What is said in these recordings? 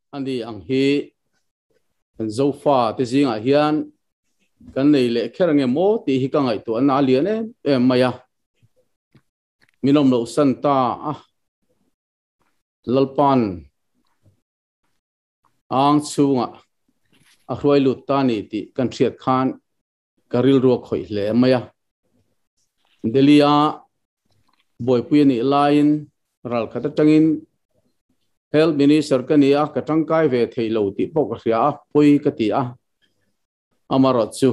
Ani ang hi kan Zofa te zingah hian kan nei leh kher ange maw tih hi ka ngaihtuah na a lian em em mai a. Min awm loh san ta a, Lalpan ang chhungah a hruai lut ta ni tih kan hriat khan ka rilru a khawih hle mai a. Delhi-a buaipui a nih laiin ralkhat atangin Health Minister ka ni a, ka tangkai ve thei lo tih pawh ka hria a, pawi ka ti a. Amaherawhchu,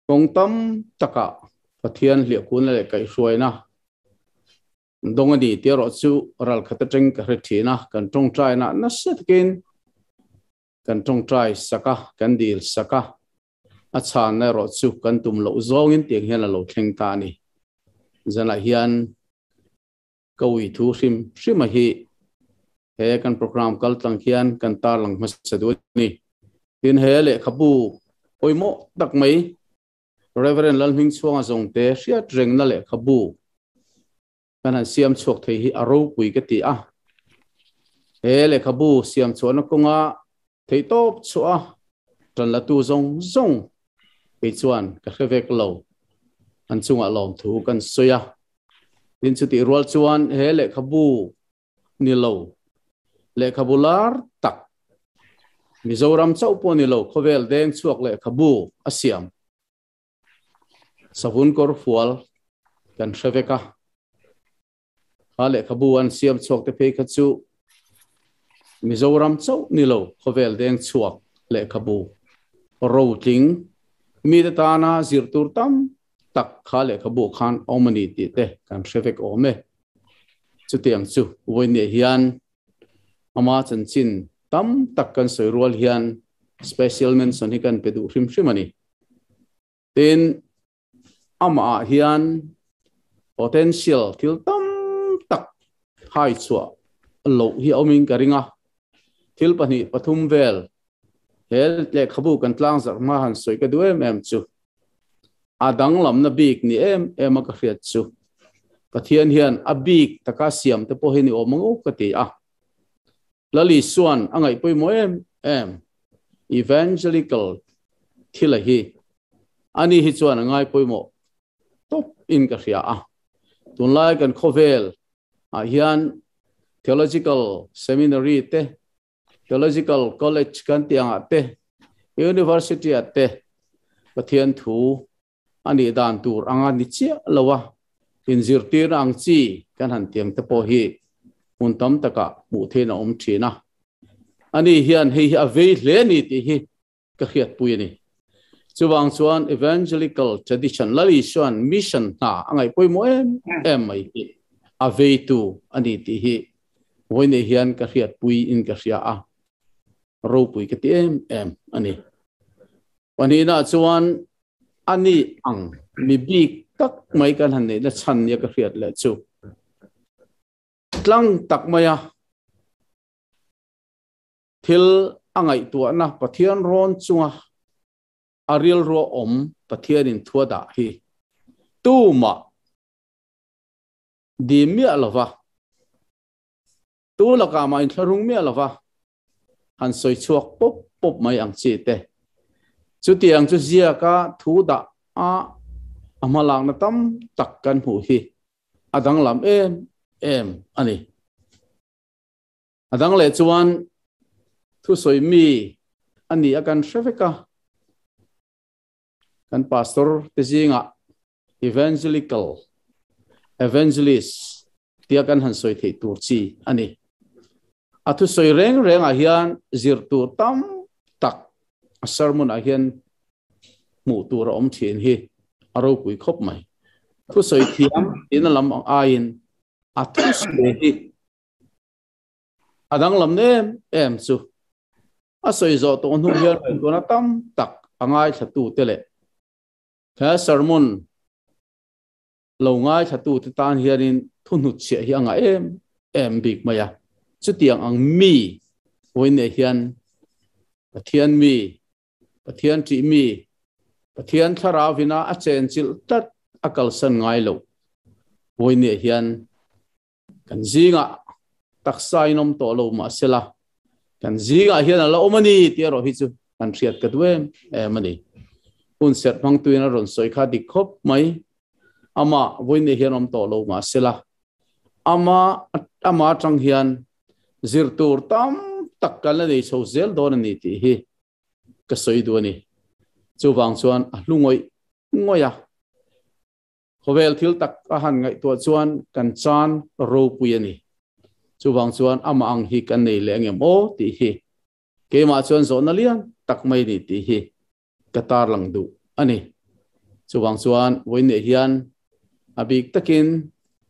kawng tam takah Pathian hliahkuna leh kaihhruaina dawng a ni tih erawh chu ralkhat atangin ka hre thin a, kan tawngtaina nasa takin kan tawngtai sak a, kan dil sak a. A chhanna erawh chu kan tum loh zawngin tiang hian a lo thleng ta a ni. Zanah hian ka ui thu hrim hrim a hi he kan program kal tlang hian kan tarlang hmasa duh a ni. Tin he lehkhabu pawimawh tak mai Reverend Lalhmingchhuanga zawngte hriat rengna lehkhabu kan han siam chhuak thei hi a ropui ka ti a. He lehkhabu siam chhuahna kawnga theihtawp chhuah a tan latu zawng zawng kei chuan ka hre vek lo. An chungah lawmthu kan sawi a. Tin chutih rual chuan he lehkhabu ni lo, lehkhabu lar tak, Mizoram chauh pawh ni lo khawvel deng chhuak lehkhabu a siam. Savun kawr fual kan hre vek a, kha lehkhabu an siam chhuak te phei kha chu Mizoram chauh ni lo khawvel deng chhuak lehkhabu rotling mite tana zir tur tam tak kha lehkhabu khan awm a ni tih te kan hre vek awm e. Chutiang chu vawiinah hian ama chanchin tam tak kan sawi rual hian special mention hi kan pe duh hrim hrim a ni. Tin, amah ah hian potential thil tam tak hai chhuah loh hi a awmin ka ring a. Thil pahnih pathum vel he lehkhabu kan tlang zarh hma han sawi ka duh em em chu a danglamna bik ni em em a ka hriat chu Pathian hian a bik taka siam te pawh hi ni awm ang u ka ti a. Lali Suan a ngaih pawimawh em em evangelical thil a hi ani hi chuan a ngai pawimawh tawp in ka hria a. Tunlai kan khawvel ah hian theological seminary te, theological college kan tih angah te, university ah te Pathian thu a nih dan tur anga ni chiah lo a, inzirtirna ang chi kan han tiang te pawh hi hmun tam takah hmuh thein a awm thin a. Ani hian hei hi a vei hle a ni tih hi ka hriatpui a ni. Chuvang chuan Evangelical Tradition, Lal Isua'n mission hna a ngaih pawimawh em em mai hi a veitu a ni tih hi vawiinei hian ka hriatpui in ka hria a, ropui ka ti em em a ni. Pahnihna chuan a ni ang mi bik tak mai kan han neihna chhan nia ka hriat leh chu tlang tak maia thil a ngaihtuahna Pathian rawn chunga a rilrua awm Pathianin thua dah hi tumah dim miah lova tu lakah mah inthlahrung miah lova han sawi chhuak pawp pawp mai ang chi te. Chutiang chu ziaka thu dah a a hmalakna tam tak kan hmuh hi a danglam em em a ni. A dang leh chuan thusawi mi a ni a kan hre vek a, kan pastor te zingah evangelical evangelist tia kan han sawi theih tur chi a ni. A thusawi reng rengah hian zir tur tam tak a sermon ah hian hmuh tur a awm thin hi a ropui khawp mai. Thusawi thiam tina lam ang aiin a thusawi hi a danglam em em chu a sawi zawh tawh hnu hian ngaihtuahna tam tak a ngaithlatu te leh he sermon lo ngaithlatu te tan hianin thu hnutchhiah hi a ngah em em bik mai a. Chutiang ang mi vawiinah hian Pathian mi, Pathian ṭih mi, Pathian thlarau ina a chenchilh tlat a kalsan ngai loh vawiinah hian kan zingah taksa in awm tawh lo mahsela. Kan zingah hian a la awm a ni tih erawh hi chu kan hriat ka duh em em a ni. Hun serh hmangtuin a rawn sawi kha dik khawp mai. Amah vawiin hian awm tawh lo mah sela, ama ama atang hian zir tur tam tak kan la nei chho zel dawn a ni tih hi ka sawi duh a ni. Chuvang chuan a hlu ngawih ngawih a. Khawvel thil tak a han ngaihtuah chuan kan chan ropui a ni. Chuvang chuan amah ang hi kan nei leh angem aw tih hi keimah chuan zawhna lian tak mai ni tih hi ka tarlang duh a ni. Chuvang chuan vawiineh hian a bik takin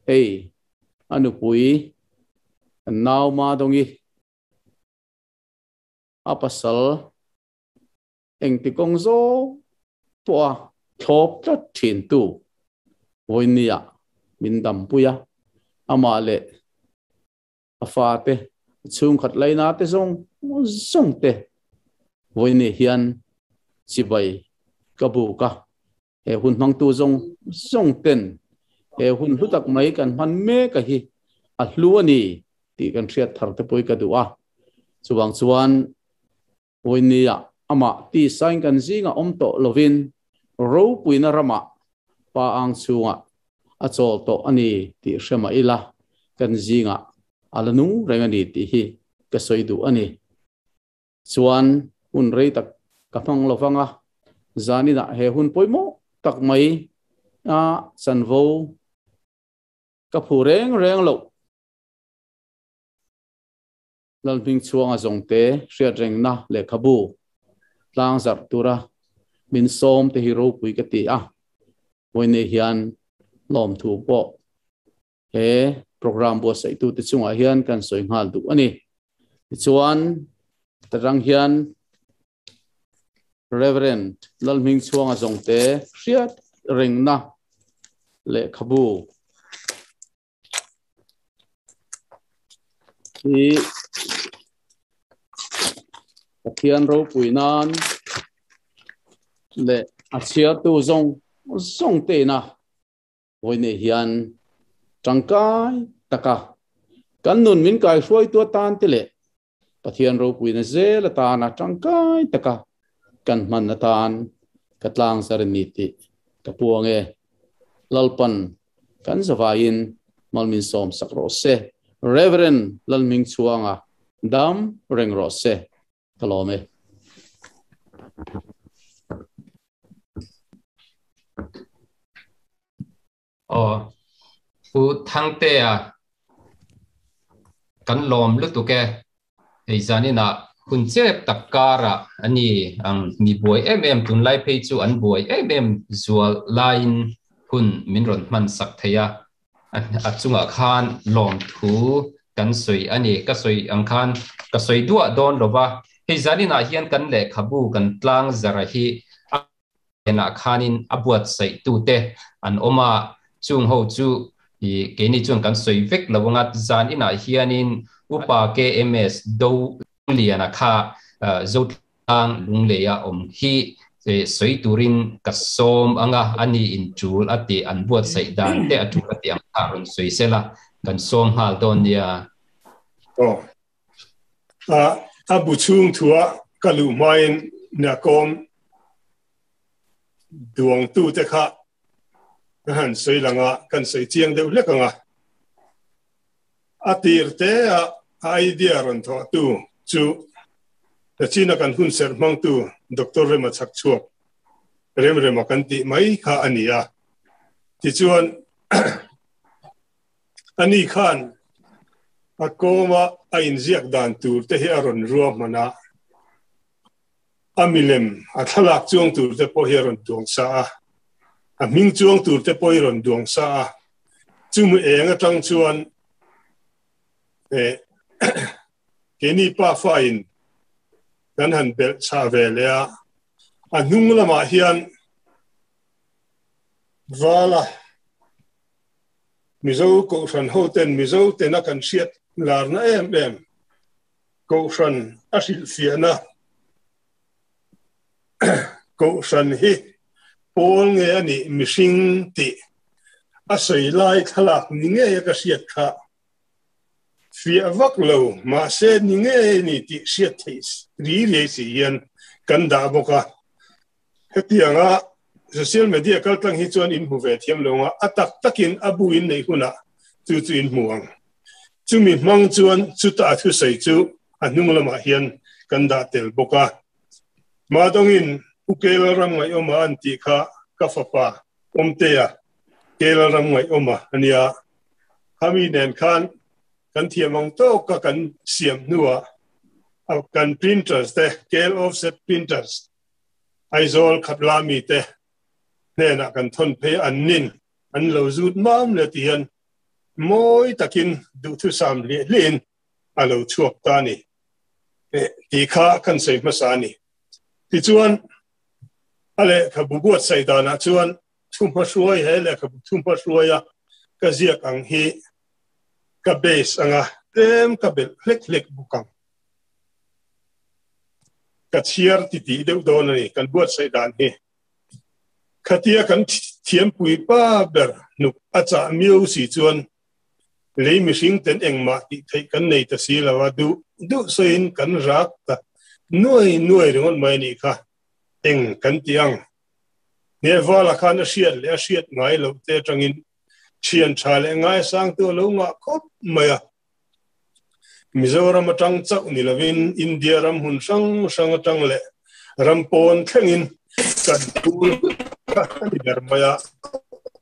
hei a nupui kan nau Madawngi a pasal Engti kawng zawng pawha thlawp tlat thintu vawinia min dampui a, amah leh a fate, a chhungkhat laina te zawng zawng te vawinia hian chibai ka buk a, he hun hmangtu zawng zawng ten he hun hlu tak mai kan hman mek a hi a hlu a ni tih kan hriat thar te pawh hi ka duh a, chuvang chuan Vawinia amah tisain kan zingah awm tawh lovin ropuina ramah Pa ang chhungah a chawl tawh a ni tih hre mah ila kan zingah a la nung reng a ni tih hi ka sawi duh a ni. Chuan hun rei tak ka hmang lo vang a, zaninah he hun pawimawh tak mai a chanvo ka phu reng reng loh. Lalhming chhuanga zawngte hriatrengna lehkhabu tlangzarh tura min sawm te hi ropui ka ti a, vawiinei hian lawmthu pawh he programme buatsaihtute chungah hian kan sawi nghal duh a ni. Tichuan, tarang hian Reverend Lalhming chhuanga zawngte hriatrengna lehkhabu Hi Pathian ropui nan leh a chhiartu zawng zawng te ina vawiinei hian tangkai taka kan nun min kaihruaitu atan te leh Pathian ropuina zel atana tangkai taka kan hman atan ka tlang zar a ni tih ka puang e. Lalpan kan zavaiin malmin sawm sak rawh se. Reverend Lalhmingchhuanga dam reng rawh se. Ka lawm e. Aw, Pu Thangtea kan lawm lutuk e. Hei zaninah hun chep tak karah a ni ang mi buai em em tunlai phei chu an buai em em zual laiin hun min rawn hman sak thei a. A chungah khan lawmthu kan sawi a ni. Ka sawi ang khan ka sawi duah dawn lo va. Hei zaninah hian kan lehkhabu kan tlang zara hi a hnenah khanin a buatsaihtute an awm a, chung ho chu keini chuan kan sawi vek lo anga zan inah hianin Upa KMS Do Liana kha Zotlang Lungleia awm hi sawi turin ka sawm anga a ni in tul a tih an buatsaih dan te a tul a tih ang kha rawn sawi sela kan sawm nghal dawn nia. Aw. A bu chhung thua ka luh hmain Nakawm duangtute kha ka han sawi lang a, kan sawi chiang deuh hlek ang a. A tir te a idea rawn thawhtu chu Nachina kan hun serh hmangtu Doctor Rema Chhakchhuak Remrema kan tih mai kha a ni a. Tichuan Ani khan a kawma a inziak dan tur te hi a rawn ruahman a, a milem a thlalak chuang tur te pawh hi a rawn duang sa a, a hming chuang tur te pawh hi a rawn duang sa a, chumi eng atang chuan keini pafa in kan han belh chah ve leh a, a hnung lamah hian Vala Mizo Kohhran hoten Mizo tena kan hriat larna em em Kohhran a hrilhfiahna Kohhran hi pawl nge a nih mihring tih a sawi lai thlalak ni ngei a ka hriat kha. Fiah vak lo mahse ni ngei ni tih hriat theih ri riai si hian kan dah bawk a. Hetianga social media kaltlang hi chuan in hmu ve thiam lo nga, a tak takin a bu in neih hunah chu chu in hmu ang. Chumi hmang chuan chuta a thusawi chu a hnung lamah hian kan dah tel bawk a. Madawngin Pu Kela ram ngaihawma an tih kha ka fapa Awmtea Kela ram ngaihawma a nia. Khami nen khan kan thiam ang tawka kan siam hnuah kan printers te, Kel Offset Printers, Aizawl Khatla mite hnenah kan thawn phei an nin an lo zut mam le ti hian mawi takin duhthusam hliah hliahin a lo chhuak ta a ni tih kha kan sawi hmasa a ni. Tichuan, a lehkhabu buatsaih danah chuan thuhmahruai he lehkhabu thuhmahruaia ka ziak ang hi ka base anga tlem ka belh hlek hlek bawk ang. Ka chhiar titih deuh dawn a ni kan buatsaih dan hi. Khatia kan thiampui pa ber hnuk a chah miau si chuan lei mihring ten engmah tih theih kan nei ta si lo a, duh duh sawiin kan rak ta nuai nuai ringawt mai a nih kha. Eng kan ti ang? Hnevala khan a hriat leh a hriat ngai loh te atangin thian tha leh ngaisangtu a lo ngah khawp mai a. Mizoram atang chauh ni lovin India ram hun hrang hrang atang leh ram pawn thlengin kan phur kha a ni ber mai a.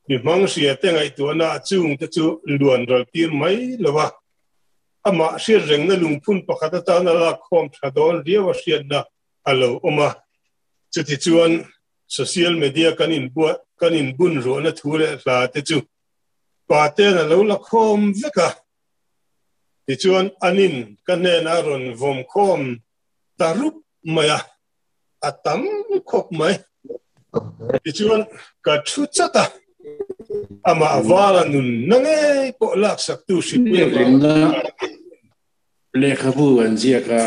Mi hmang hria te ngaihtuahna a chungte chu luan ral tir mai lo a, amah hriat rengna lungphun pakhat atana lakkhawm tha dawn riau a hriatna a lo awm a. Chutichuan social media kan inbuah kan inbun ruahna thu leh hla te chu pa ten a lo la khawm vek a. Tichuan anin ka hnenah rawn vawm khawm ta rup mai a, a tam khawp mai. Tichuan ka thu chat a, amah vala nun na ngei pawh laksaktu hripui avang Lehkhabu an ziak a.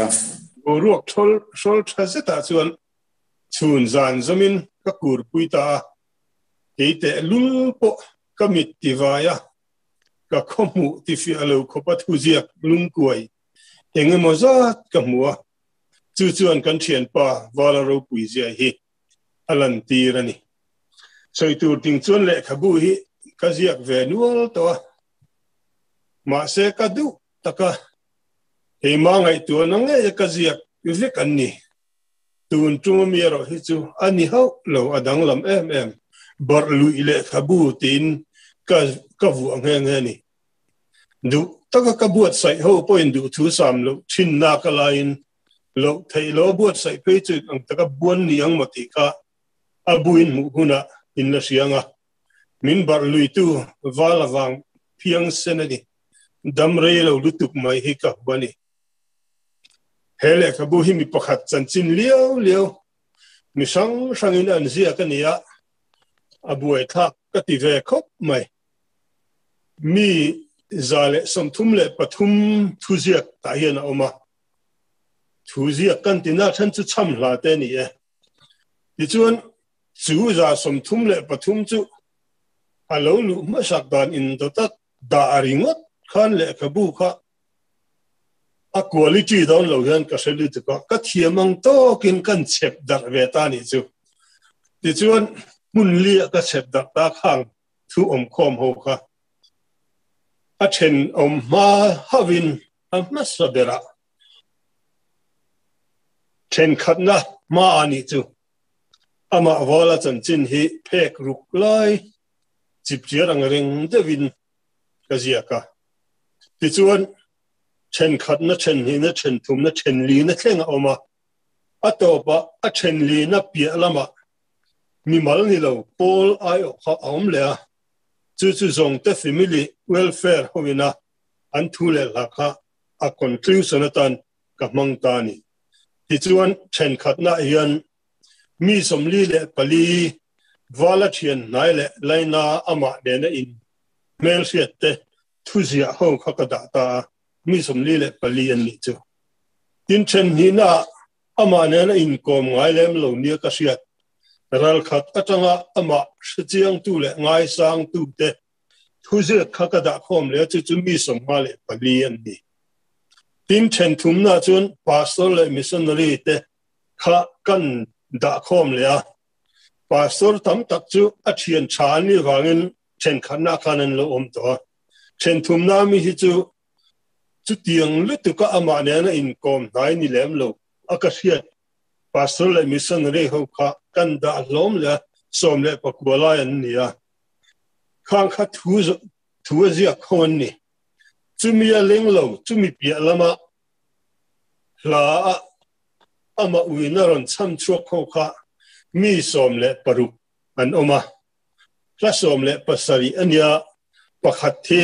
Boruak thawl hrawl tha zetah chuan chhun zan zawmin ka kurpui ta a, kei teh lul pawh ka mit ti vai a, ka khaw hmuh ti fiah lo khawpa thuziak lungkuai eng emaw zat ka hmu a, chu chuan kan thianpa Vala ropui zia hi a lantir a ni. Sawi tur ding chuan lehkhabu hi ka ziak ve nual tawh a, mahse ka duh tak a, keimah ngaihtuahna ngei a ka ziak vek an ni. Tun tum ami erawh hi chu a ni hauh lo, a danglam em em. Barh luih lehkhabu tiin ka ka vuah nghe nghe a ni. Duh taka ka buatsaih ho pawhin duhthu sam loh thinna ka laiin loh theih lo a buatsaih phei chu ang taka buan ni ang maw tih kha a buin hmuh hunah in la hria ang a. Min barh luitu val avang phiang sen a ni. Dam rei lo lutuk mai hi ka hmu a ni. He lehkhabu hi mi pakhat chanchin liau liau mi hrang hrangin an ziak a ni a, a buaithlak ka ti ve khawp mai. Mi 133 thuziak tah hian a awm a, thuziak kan tina then chu chham hla te a ni e. Tichuan, chu 33 chu a lo luh hmasak dan indawta dah a ringawt khan lehkhabu kha a quality dawn lo hian ka hre lutuk a, ka thiam ang tawkin kan chep darh ve ta nih chu. Tichuan, hmun li ah ka chep darh ta khang thu awmkhawm ho kha a thenawm hma hauhin a hmasa berah thenkhatna hma a nih chu. Amah Vala chanchin hi phek ruk lai chipchiar ang reng deuhin ka ziak a. Tichuan, thenkhatna, thenhnihna, thenthumna, thenlina thleng a awm a. A tawpah a thenlina piah lamah mimal ni lo pawl aiawh kha a awm leh a. Chu chu Zawngte Family Welfare hoina an thu leh hla kha a conclusion atan ka hmang ta a ni. Tichuan, thenkhatnaah hian mi 44 Vala thian hnai leh Laina amah nena in hmelhriat te thuziah ho kha ka dah ta a, mi 44 an nih chu. Tin, then hnihnaah amah nena inkawm ngai lem lo nia ka hriat, ralkhat atanga amah hrechiangtu leh ngaisangtu te thuziak kha ka dah khawm leh a, chu chu mi 54 an ni. Tin, then thumna chuan pastor leh missionary te kha kan dah khawm leh a. Pastor tam tak chu a thian tha an nih vangin thenkhatna khan an lo awm tawh a. Then thumna mi hi chu chutiang lutuka amah nena inkawm hnai ni lem lo a ka hriat pastor leh missionary ho kha kan dah hlawm leh a, 19 lai an ni a. Khang kha thu thu a ziak ho an ni. Chumi a leng lo, chumi piah lama hla a amah uina rawn chham chhuak ho kha mi 16 an awm a. Hla 17 a nia, pakhat hi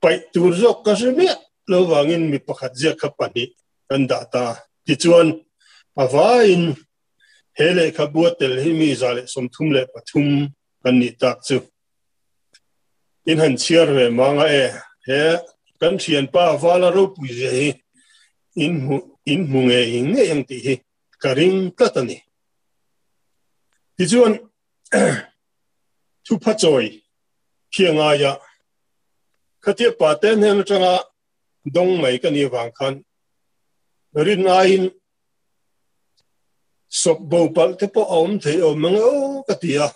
paih tur zawk ka hre miah lo vangin mi pakhat ziak kha pahnih kan dah ta. Tichuan, a vaiin he lehkhabu a tel hi mi 133 kan nih tak chu. In han chhiar ve mang a e, he kan thianpa Vala ropui zia hi in hmu in hmu ngei ngei ang tih hi ka ring tlat a ni. Tichuan thupha chawi khi a ngai a, khatia pate hnen atanga dawng mai ka nih avang khan rin aiin sawp bo palh te pawh a awm thei awm ang e aw ka ti a.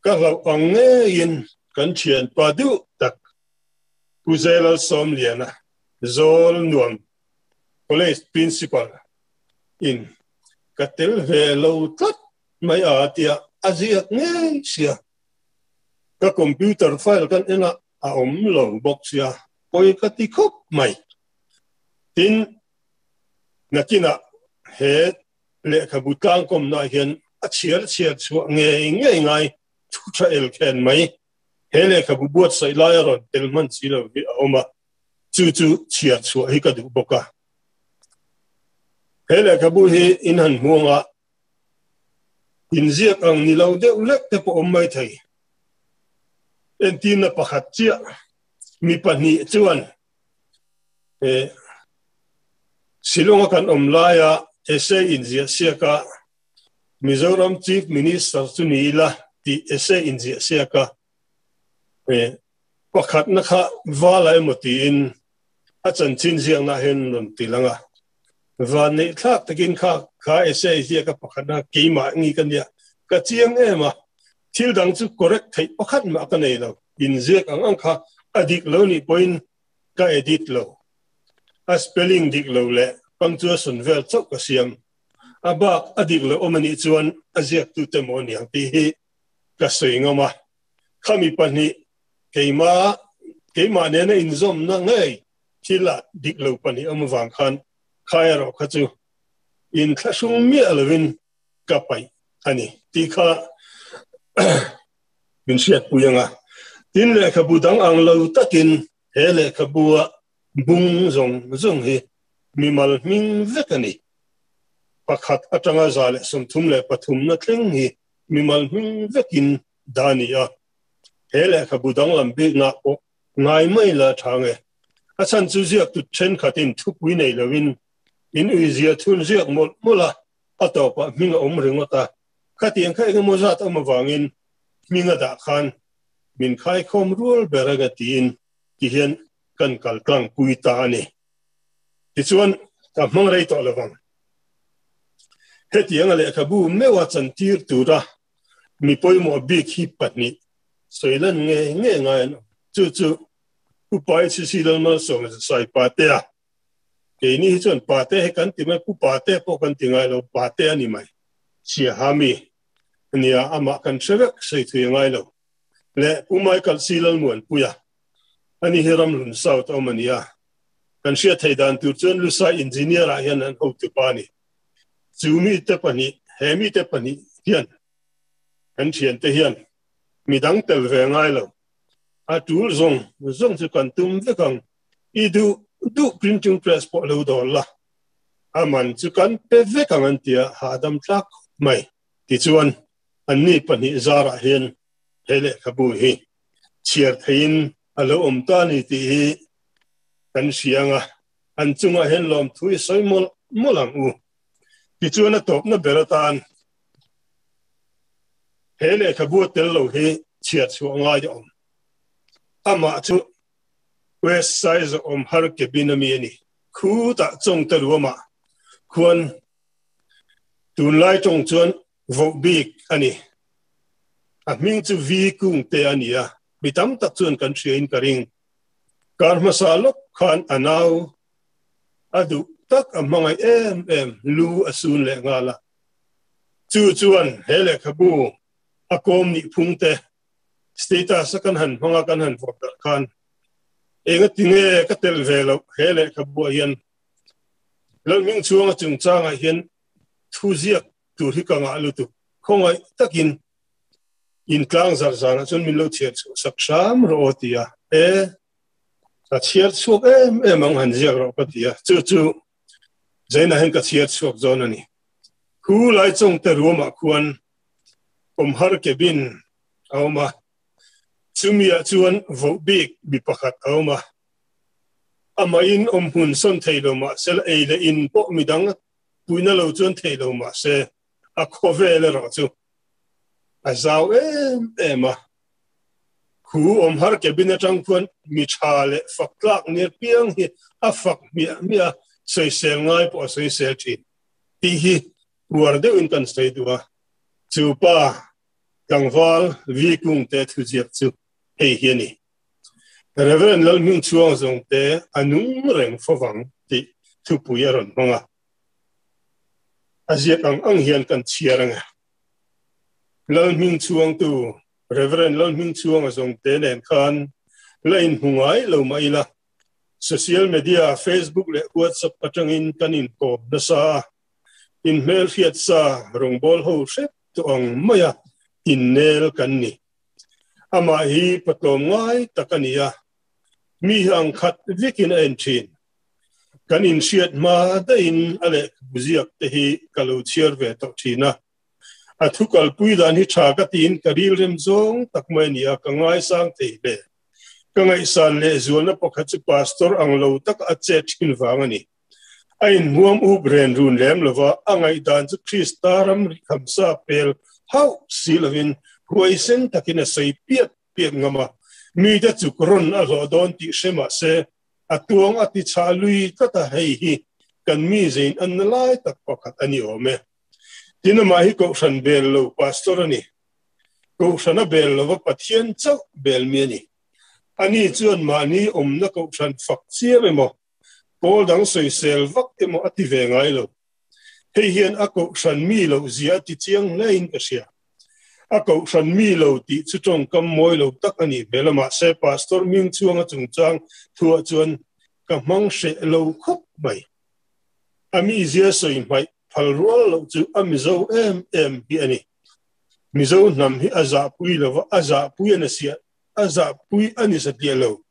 Ka hlauh ang ngeiin kan thianpa duh tak Pu Zelalsawmliana Zawl Nuam College Principal in ka tel ve lo tlat mai a tia a ziak ngei sia. Ka computer file kan en a a awm lo bawk sia pawi ka ti khawp mai. Tin, nakinah he lehkhabu tlangkawmna hian a chhiar chhiar chhuah ngei ngei ngai thu tha el khen mai. He lehkhabu buatsaih lai a rawn tel hman si lo hi a awm a, chu chu chhiar chhuah hi ka duh bawk a. He lehkhabu hi in han hmuang a, inziak ang ni lo deuh lek te pawh awm mai thei. Entirna pakhat chiah, mi pahnih chuan he Shillong a kan awm laia essay inziah siak a, Mizoram Chief Minister chu ni ila tih essay inziah siak a, he pakhatna kha vala emaw tiin a chanchin ziakna hian rawn ti lang a. Van neih thlak takin kha kha essay ziak a pakhatna keimah ngi ka nia, ka chiang em a, thil dang chu correct theih pakhat mah ka nei lo, inziak ang ang kha a dik lo nih pawhin ka edit lo. A spelling dik lo leh punctuation vel chauh ka siam. A bak a dik lo awm anih chuan a ziaktute maw aniang tih hi ka sawi ngam a. Khami pahnih keima keimah nena inzawmna ngei thil ah dik lo pahnih awm avang khan kha erawh kha chu inthlahrung miah lovin ka paih a ni tih kha min hriatpui ang a. Tin, lehkhabu dang ang lo takin he lehkhabua bung zawng zawng hi mimal hming vek a ni. Pakhat atanga 133 na thleng hi mimal hming vekin dah a ni a. He lehkhabu danglam bikna pawh ngai mai la tha nge. A chhan chu ziaktu thenkhatin thupui nei loin in uizia thun ziak mawlh mawlh a, a tawpah hming a awm ringawt a. Khatiang kha engemaw zat awm avangin hming a dah khan min khaikhawm rual ber anga tiin ti hian kan kal tlang pui ta a ni. Tichuan, ka hmang rei tawh lovang. Hetianga lehkhabu meuha chantir tura mi pawimawh bik hi pahnih sawi lan nge nge ngai an awm. Chu chu Upa HCC Lalmalsawma Zasai Patea Keini hi chuan pate hi kan ti mai, pu pate pawh kan ti ngai lo, pate a ni mai. Siaha mi a nia, amah kan hre vek sawi thui a ngai lo. Le Pu Michael C. Lalmuanpuia, ani hi Ramhlun South a awm a nia. Kan hriat theih dan tur chuan Lusai Engineer ah hian an hotu pa a ni. Chu mite pahnih, he mite pahnih hian kan thiante hian midang tel ve ngai lo. A tul zawng zawng chu kan tum vek ang. I duh duh printing press pawh lo dawr la, a man chu kan pe vek ang an ti a, hahdam tlak khawp mai. Tichuan, anni pahnih zarah hian he lehkhabu hi chhiar theihin a lo awm ta a ni tih hi kan hria ang a, an chungah hian lawmthu i sawi mawlh mawlh ang u. Tichuan a tawpna ber atan he lehkhabu a tel lo hi chhiar chhuah ngai a awm. Amah chu. West Saizaw awm har cabin ami a ni. Khutah chawngte ruamah khuan tunlai tawng chuan voh bik a ni. A hming chu Vi Kungte a ni a, mi tam tak chuan kan hriain ka ring. Kar hmasa lawk khan a nau a duh tak a hmangaih em em lu a sun leh nghal a. Chu chuan he lehkhabu a kawm nih phungte status a kan han hmang a kan han vawrh darh khan enga tinge ka tel ve loh he lehkhabuah hian Lalhming chhuanga chungchangah hian thu ziak tur hi ka ngah lutuk. Khawngaih takin in tlang zar zanah chuan min lo chhiar chhuah sak hram rawh aw ti a. E, ka chhiar chhuak em em ang han ziak rawh ka ti a. Chu chu Zainah hian ka chhiar chhuak zawn a ni. Khu lai chawngte ruamah khuan awmhar cabin a awm a, chumiah chuan voh bik mi pakhat a awm a. Amahin awmhmun sawn thei lo mah se la, ei leh in pawh midang puihna lo chuan thei lo mah se, a khawvel erawh chu a zau em em a. Khu awmhar cabin atang khuan mi tha leh fak tlak nia piang hi a fak hmiah hmiah a, sawisel ngai pawh a sawisel thin tih hi uar deuhin kan sawi duh a. Chu pa tlangval Vi Kungte thuziak chu hei hi a ni. Reverend Lalhmingchhuang zawngte a nung reng fovang tih thupui a rawn hmang a. A ziak ang ang hian kan chhiar ang e. Lalhmingchhuangtu Rev. Lalhmingchhuanga zawngte nen khan la inhmu ngai lo mah ila, social media Facebook leh WhatsApp atangin kan inkawm nasa a, inhmelhriat sa rawngbâwl ho hrep tawh ang maia innel kan ni. Amah hi patlawm ngai tak a ni a, mi hi ang khat vekin a en thin. Kan inhriat hma daihin a lehkhabu ziak te hi ka lo chhiar ve tawh thin a. A thu kalpui dan hi tha ka tiin ka rilrem zawng tak mai a ni a, ka ngaisang thei hle. Ka ngaihsan lehzualna pakhat chu Pastor ang lo taka a chet thin vang a ni. A inhmuam up ren run lem lova, a ngaihdan chu Krista ram rikhamsa pel hauh si lovin huaisen takin a sawi piat piat ngam a, mite chuk rawn a hlawh dawn tih hre mah se a tuang a ti chhah lui tlat a, hei hi kan mi zein an na lai tak pakhat a ni awm e. Tin, amah hi Kohhran bel lo Pastor a ni. Kohhrana bel lova Pathian chauh bel mi a ni. Ani chuan mahni awmna Kohhran fak chiam emaw, pawl dang sawisel vak emaw a ti ve ngai lo. Hei hian a Kohhran mi loh zia a ti chiang hlein ka hria. A Kohhran mi lo tih chu tawngkam mawi lo tak a nih hmel a, mahse Pastor Mingchhuanga chungchang thuah chuan ka hmang hreh lo khawp mai. A mizia sawi hmaih phal rual loh chu a Mizo em em hi a ni. Mizo hnam hi a zahpui lova, a zahpui a ni sia, a zahpui a ni satliah lo.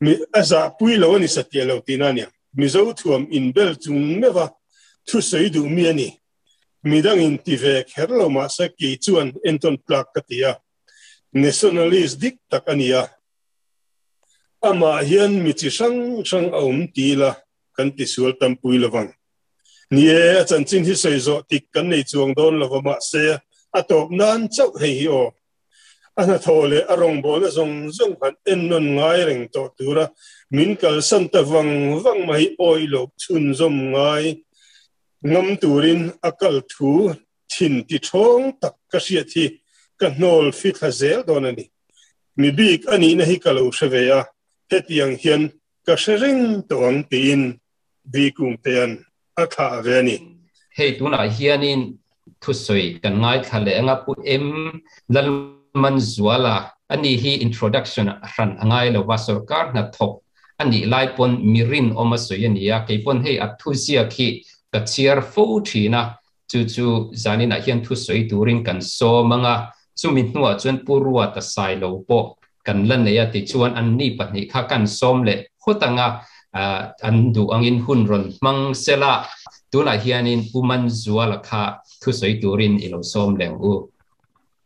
Mi a zahpui lo a ni satliah lo tihna a nia. Mizo thuam inbel chung meuha thusawi duh mi a ni. Midangin ti ve kher lo mahse kei chuan entawn tlak ka ti a. Nationalist dik tak a ni a. Amah hian mi chi hrang hrang a awm ti ila kan tisual tampui lovang. Ni e, a chanchin hi sawi zawh tik kan nei chuang dawn lova mahse a tawp nan chauh hei hi aw. A hnathawh leh a rawngbawlna zawng zawng han ennawn ngai reng tawh tura min kalsan ta vang vang mai awih loh chhunzawm ngai ngam turin a kal thu thin ti thawng tak ka hriat hi ka hnawl fithla zel dawn a ni. Mi bik a nihna hi ka lo hre ve a, hetiang hian ka hre reng tawh ang tiin Vikungtea'n a thlah ve a ni. Hei tunah hianin thusawi kan ngaithla leh anga Pu M. Lalmanzuala a ni hi introduction hran a ngai lova, sorkar hnathawk a nih lai pawn mi rinawm a sawi a ni a, kei pawn hei a thuziak hi ka chhiar fo thin a, chu chu zaninah hian thusawi turin kan sawm anga, chumi hnuah chuan Pu Ruata Sailo pawh kan la nei a tichuan anni pahnih kha kan sawm leh phawt anga an duh angin hun rawn hmang sela tunah hianin Pu Manzuala kha thusawi turin i lo sawm leng u.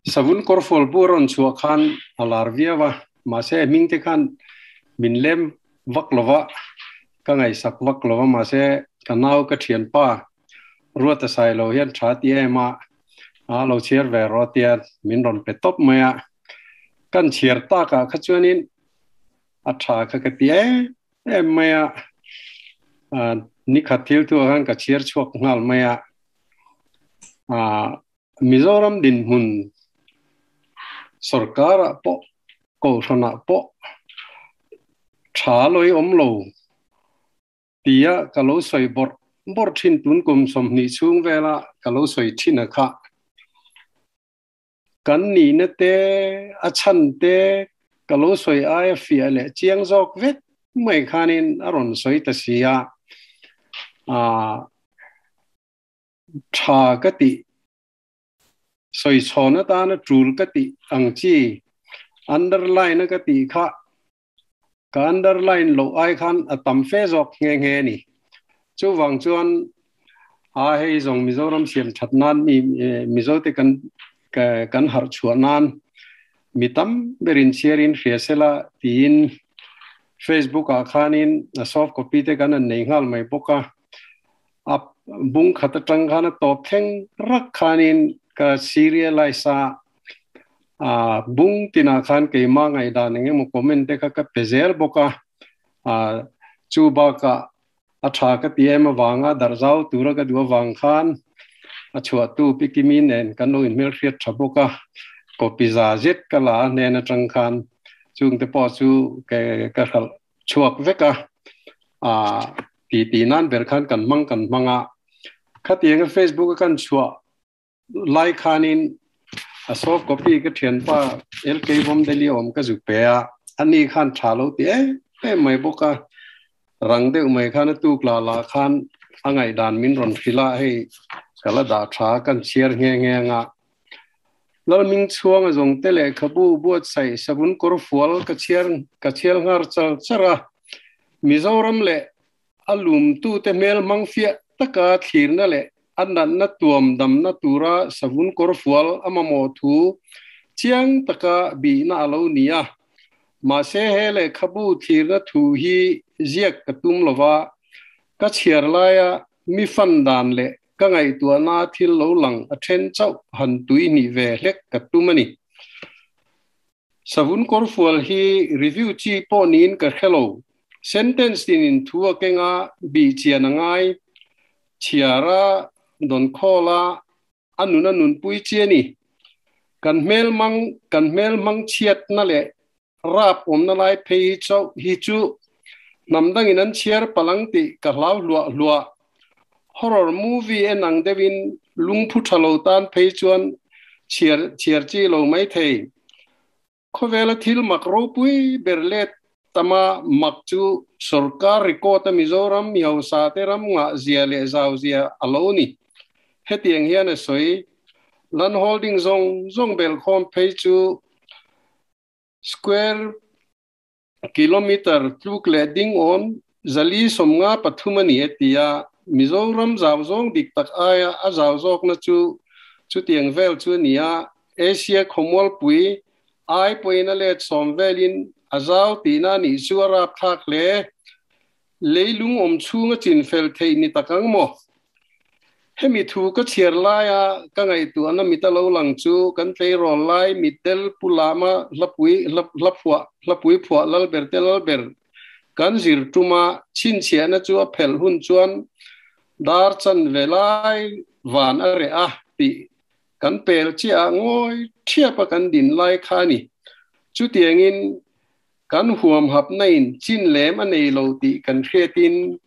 Savun kawrfual bu a rawn chhuah khan a lar viau a, mahse hming te khan min lem vak lova, ka ngaihsak vak lova, mahse ka nau ka thianpa Ruata Sailo hian tha ti em a, a lo chhiar ve rawh tia min rawn pe tawp mai a. Kan chhiar takah kha chuanin A tha kha ka ti em em mai a. Ni khat thil thu khan ka chhiar chhuak nghal mai a. Mizoram dinhmun sarkar ah pawh kohhran ah pawh tha lawih awm lo tia ka lo sawi bawrh bawrh thin tun kum 20 chhung vela ka lo sawi thin a kha. Kan nihna te, a chhan te ka lo sawi aia fiah leh chiang zawk vek mai khanin a rawn sawi ta si a. Tha ka tih, sawi chhawn atana tul ka tih ang chi underline a ka tih kha ka underline loh ai khan a tam fe zawk nghe nghe a ni. Chuvang chuan a hei zawng Mizoram siam that nan mi Mizo te kan kan harh chhuah nan mi tam berin chhiarin hria sela tiin Facebook ah khanin a soft copy te kan an nei nghal mai bawk a. A bung khat atang khan a tawp thleng rak khanin ka serialize a, a bung tinah khan keimah ngaihdan eng emaw comment te kha ka pe zel bawk a, a chu bakah a tha ka ti em avanga darh zau tura ka duh avang khan a chhuahtu Pi Kimi nen kan lo inhmelhriat tha bawk a, copy za zet ka la a hnen atang khan chungte pawh chu ka hralh chhuak vek a, a ti ti nan ber khan kan hmang kan hmang a. Khatianga Facebook a kan chhuah lai khanin a soft copy ka thianpa LK Vawmdeli awm ka zuk pe a, ani khan tha lo ti em em mai bawk a, rang deuh mai khan a tuk la la khan a ngaihdan min rawn hrilh a, hei ka la dah tha kan chhiar nghe nghe anga. Lalming chhuanga zawng te lehkhabu buatsaih savun kawr fual ka chhiar ka chhial nghar char char a. Mizoram leh a lumtute hmel hmang fiah taka thlirna leh a natna tuam damna tura savun kawr fual a mamawh thu chiang taka bihna a lo ni a. Mahse he lehkhabu thlirna thu hi ziak ka tum lova, ka chhiar laia mi fan dan leh Ka ngaihtuahna thil lo lang a then chauh han tui hnih ve hlek ka tum a ni. Savun kawrfual hi review chi pawh niin ka hre lo. Sentence tinin thu a keng a, bih chian a ngai. Chhiar a, dawn khawl a, a nun a nunpui chi a ni. Kan hmel mang, kan hmel hmang chhiatna leh rap awmna lai phei hi chauh hi chu hnam dangin an chhiar palang tih ka hlau hluah hluah. Horror movie en ang deuhin lungphu tha lo tan phei chuan chhiar chhiar chi lo mai thei. Khawvela thil mak ropui ber let tama mak chu sorkar record a Mizoram mi hausa te ram ngah zia leh zau zia a lo ni. Hetiang hian a sawi, Land holding zawng zawng belhkhawm phei chu Square kilometre tluk leh ding awm 453 a ni e ti a, Mizoram zau zawng dik tak aia a zau zawkna chu chutiang vel chu a ni a, Asia khawmualpui ai pawhin a let sawm velin a zau tihna a nih chu a rapthlak hle. Leilung awm chhunga chinfel theih ni tak ang maw? Hemi thu ka chhiar laia ka ngaihtuahna mit a lo lang chu kan tleirawl lai mitdel Pu Lama hlapui hlaphuah hlapui phuah Lalber te Lalber kan zir tuma chhinchhiahna chu a phelh hun chuan dar chanve lai van a reh a tih kan pel chiah ah ngawi thiap a kan din lai kha a ni. Chutiangin Kan huamhapna in chin lem a nei lo tih kan hriatin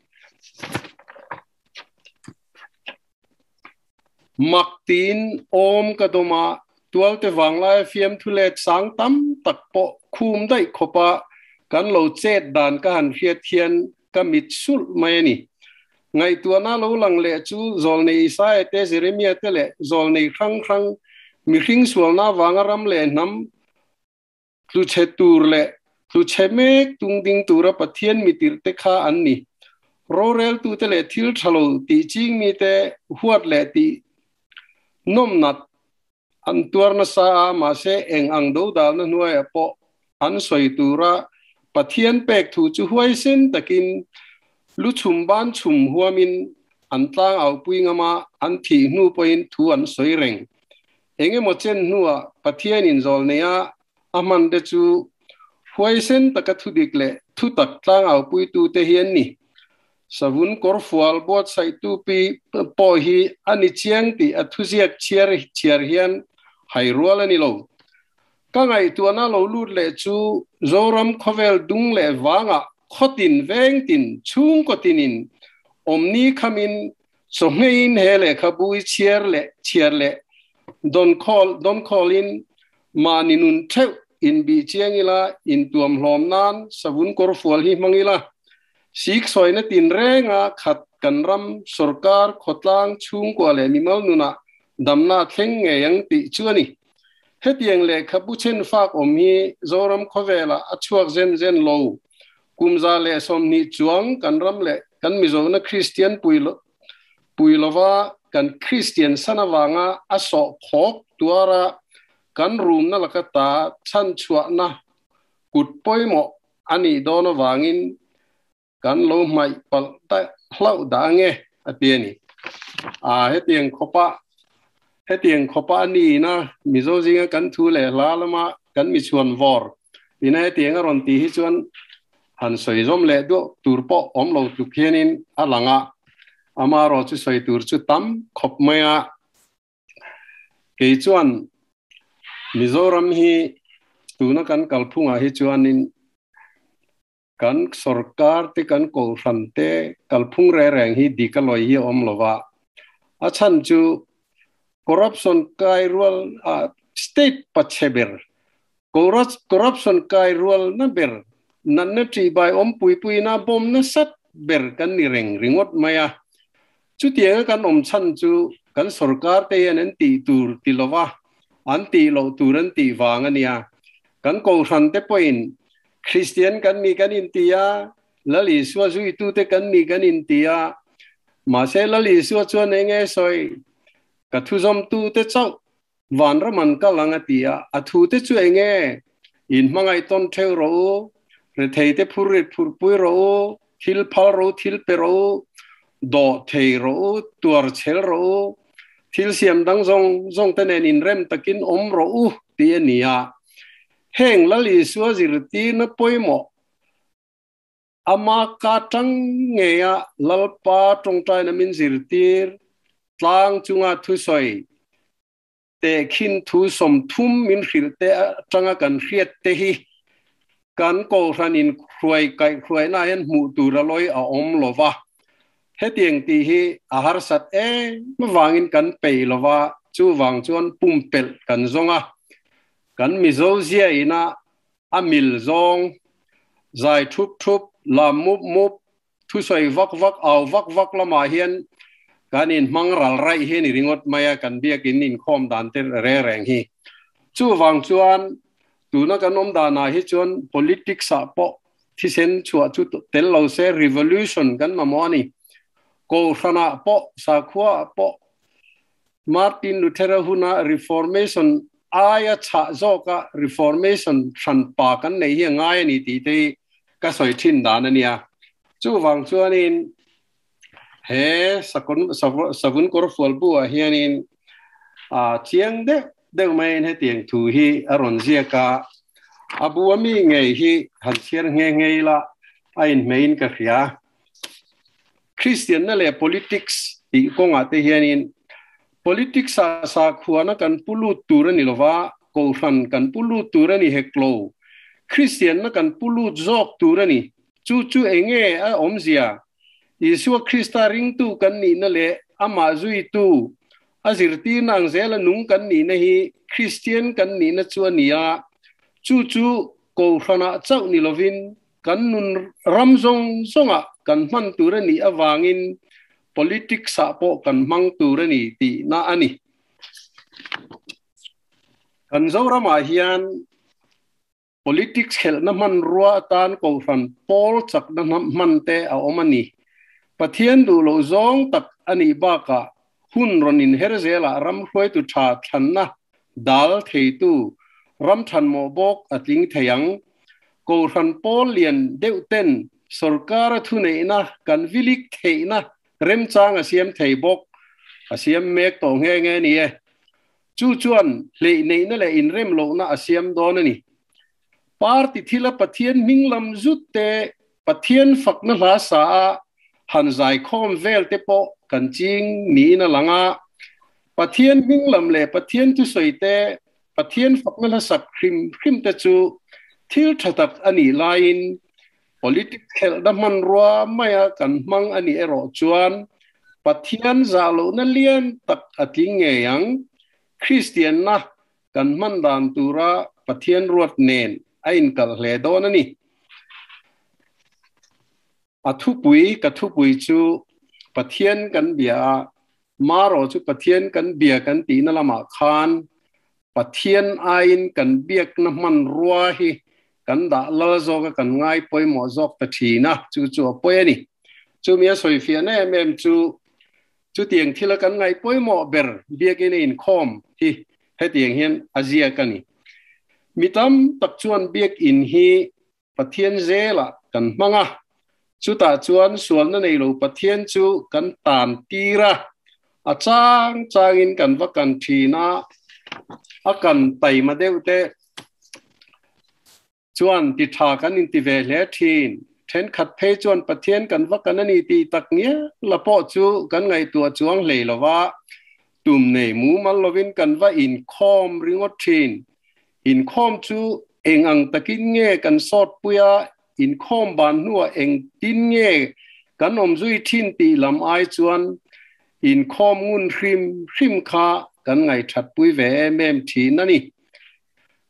mak tiin awm ka dawm a, tualte vanglaia fiamthu let sang tam tak pawh khum daih khawpa kan lo chet dan ka han hriat hian ka mit sulh mai a ni. Ngaihtuahna lo lang leh chu Zawlnei Isaia te, Jeremia te leh Zawlnei hrang hrang mihring sualna avanga ram leh hnam Tluchhe tur leh tluchhe mek tung ding tura Pathian mitirhte kha an ni. Roreltute leh thil tha lo tih ching mite huat leh tih nawmnat an tuar nasa a, mahse eng ang dodalna hnuaiah pawh an sawi tura Pathian pek thu chu huaisen takin lu chhum ban chhum huamin an tlang aupui ngam a, an thih hnu pawhin thu an sawi reng. Eng emaw chen hnuah Pathianin zawl neia a hman te chu Huaisen taka thudik leh thutak tlangaupuitute hi an ni. Savun kawrfual buatsaihtu pi pawh hi a ni chiang tih a thuziak chhiar chhiar hian hai rual a ni lo. Ka ngaihtuahna lo lut leh chu Zoram khawvel dung leh vangah khawtin vengtin chhungkaw tinin awmni khamin chawhngeiin he lehkhabu i chhiar leh chhiar leh dawn khawl dawn khawlin mahni nun theuh inbih chiang ila intuam hlawm nan savun kawrfual hi hmang ila Sikh sawina tinrenga khat kan ram, sorkar, khawtlang, chhungkua leh mimal nunah damna a thleng ngei ang tih chu a ni. Hetiang lehkhabu chen fak awm hi Zoram khawvelah a chhuak zen zen lo. Kum 120 chuang kan ram leh kan Mizona Kristian pui pui lova kan Kristian san avanga a sawh khawk tuara kan rumna laka ta chhanchhuahna kut pawimawh A nih dawn avangin kan lo hmaih palh ta hlauh dah ange, a ti a ni. A, hetiang khawpa, hetiang khawpa a niin a, Mizo zinga kan thu leh hla lama kan mi chhuan vawr ina hetiang a rawn tih hi chuan han sawi zawm leh duah tur pawh awm lo tluk hianin a lang a, amaherawh chu sawi tur chu tam khawp mai a. Kei chuan Mizoram hi tuna kan kalphungah hi chuanin kan sorkar te kan kohhran te kalphung reng reng hi dik a lawi hi a awm lo va. A chhan chu corruption kai rual state pachhe ber, corruption kai rual na ber, natna ṭihbai awm pui puina bawm nasat ber kan ni reng ringawt mai a. Chutianga kan awm chhan chu kan sorkar te hian an tih tur ti lova, an tih loh tur an tih vang a nia. Kan kohhran te pawhin Kristian kan ni kan inti a, Lal Isua zuitute kan ni kan inti a, mahse Lal Isua chuan eng nge sawi? Ka thuzawmtute chauh vanram an kal ang a ti a, a thute chu eng nge? In hmangaih tawn theuh rawh u, rethei te phur rit phurh pui rawh u, thil phal rawh u, thil pe rawh u, dawh thei rawh u, tuar chhel rawh u, thil siam dang zawng zawng te nen inrem takin awm rawh u tih a ni a. Heng Lal Isua zirtirna pawimawh Ama ka tang ngeia Lalpa tawngtaina min zirtir tlang chunga thusawi tehkhin thu 30 min hrilh te atanga kan hriat te hi kan Kohhran in hruai kaih hruaina hian hmuh tur a lawi a awm lo va. Hetiang tih hi a harsat em avangin kan peih lo va, chuvang chuan pumpelh kan zawng a. Kan Mizo zia ina A mil zawng, zai thup thup, lam mup mup, thusawi vak vak, au vak vak lamah hian kan inhmang ral raih hi a ni ringawt mai a, kan biakin inkhawm dan te reng reng hi. Chuvang chuan tuna kan awm danah hi chuan politics ah pawh thisen chhuah chu tel lo se revolution kan mamawh a ni. Kohhranah pawh, sakhuaah pawh Martin Luthera huna Reformation aia chhah zawka Reformation hranpa kan neih hi a ngai a ni tih te hi ka sawi thin dan a nia. Chuvang chuanin he savun kawrfual bu ah hianin chiang deuh deuh maiin hetiang thu hi a rawn ziak a, a bu a mi ngei hi han chhiar nghe nghe ila a inhmeiin ka hria. Kristianna leh politics tih kawngah te hianin politics ah sakhuana kan pu lut tur a ni lova, kohhran kan pu lut tur a ni hek lo. Kristianna kan pu lut zawk tur a ni. Chu chu enge a awmzia? Isua Krista ringtu kan nihna leh amah zuitu, a zirtirna ang zela nung kan nihna hi Kristian kan nihna chu a ni a. Chu chu kohhranah chauh ni lovin Kan nun ram zawng zawngah kan hman tur a nih avangin politics ah pawh kan hmang tur a ni tihna a ni. Kan Zoramah hian politics khelhna hmanrua atan kohhran pawl chakna hman te a awm a ni. Pathian duh loh zawng tak a nih bakah hun rawn inher zelah ram hruaitu tha thlanna dal theitu ram thanmawh bawk a tling thei ang. Kohhran pawl lian deuh ten sorkara thuneihna kan vilik theihna remchang a siam thei bawk a siam mek tawh nghe nghe ni e. Chu chuan hleihneihna leh inrem lohna a siam dawn a ni. Party thila Pathian hming lam zut te, Pathian fakna hla sa a han zaikhawm vel te pawh kan ching niin a lang a. Pathian hming lam leh Pathian thusawi te, Pathian fakna hla sak hrim hrim te chu thil tha tak a nih laiin Politic khelhna hmanrua maia kan hmang a nih erawh chuan Pathian zah lohna lian tak a tling ngei ang. Kristianna kan hman dan tura Pathian ruat nen a inkalh hle dawn a ni. A thupui, Ka thupui chu Pathian kan bia a, marawh chu Pathian kan bia kan tihna lamah khan Pathian aiin kan biakna hmanrua hi kan dah lal zawk a, kan ngai pawimawh zawk ta thin a, chu chu a pawi a ni. Chumi a sawifiahna em em chu chutiang thila kan ngaih pawimawh ber biakin a inkhawm hi hetiang hian a ziak a ni. Mi tam tak chuan biakin hi Pathian zelah kan hmang a, chutah chuan sualna nei lo Pathian chu kan tan tir a, a chang changin kan va kan thin a, a kan taima deuh te chuan ti tha kan inti ve hle thin. Thenkhat phei chuan Pathian kan va kan a ni tih tak ngial la pawh chu kan ngaihtuah chuang hlei lo va, tum nei mumal lovin kan va inkhawm ringawt thin. Inkhawm chu eng ang takin nge kan sawt pui a, inkhawm ban hnuah engtin nge kan awm zui thin tih lam ai chuan inkhawm ngun hrim hrim kha kan ngaihthat pui ve em em thin a ni.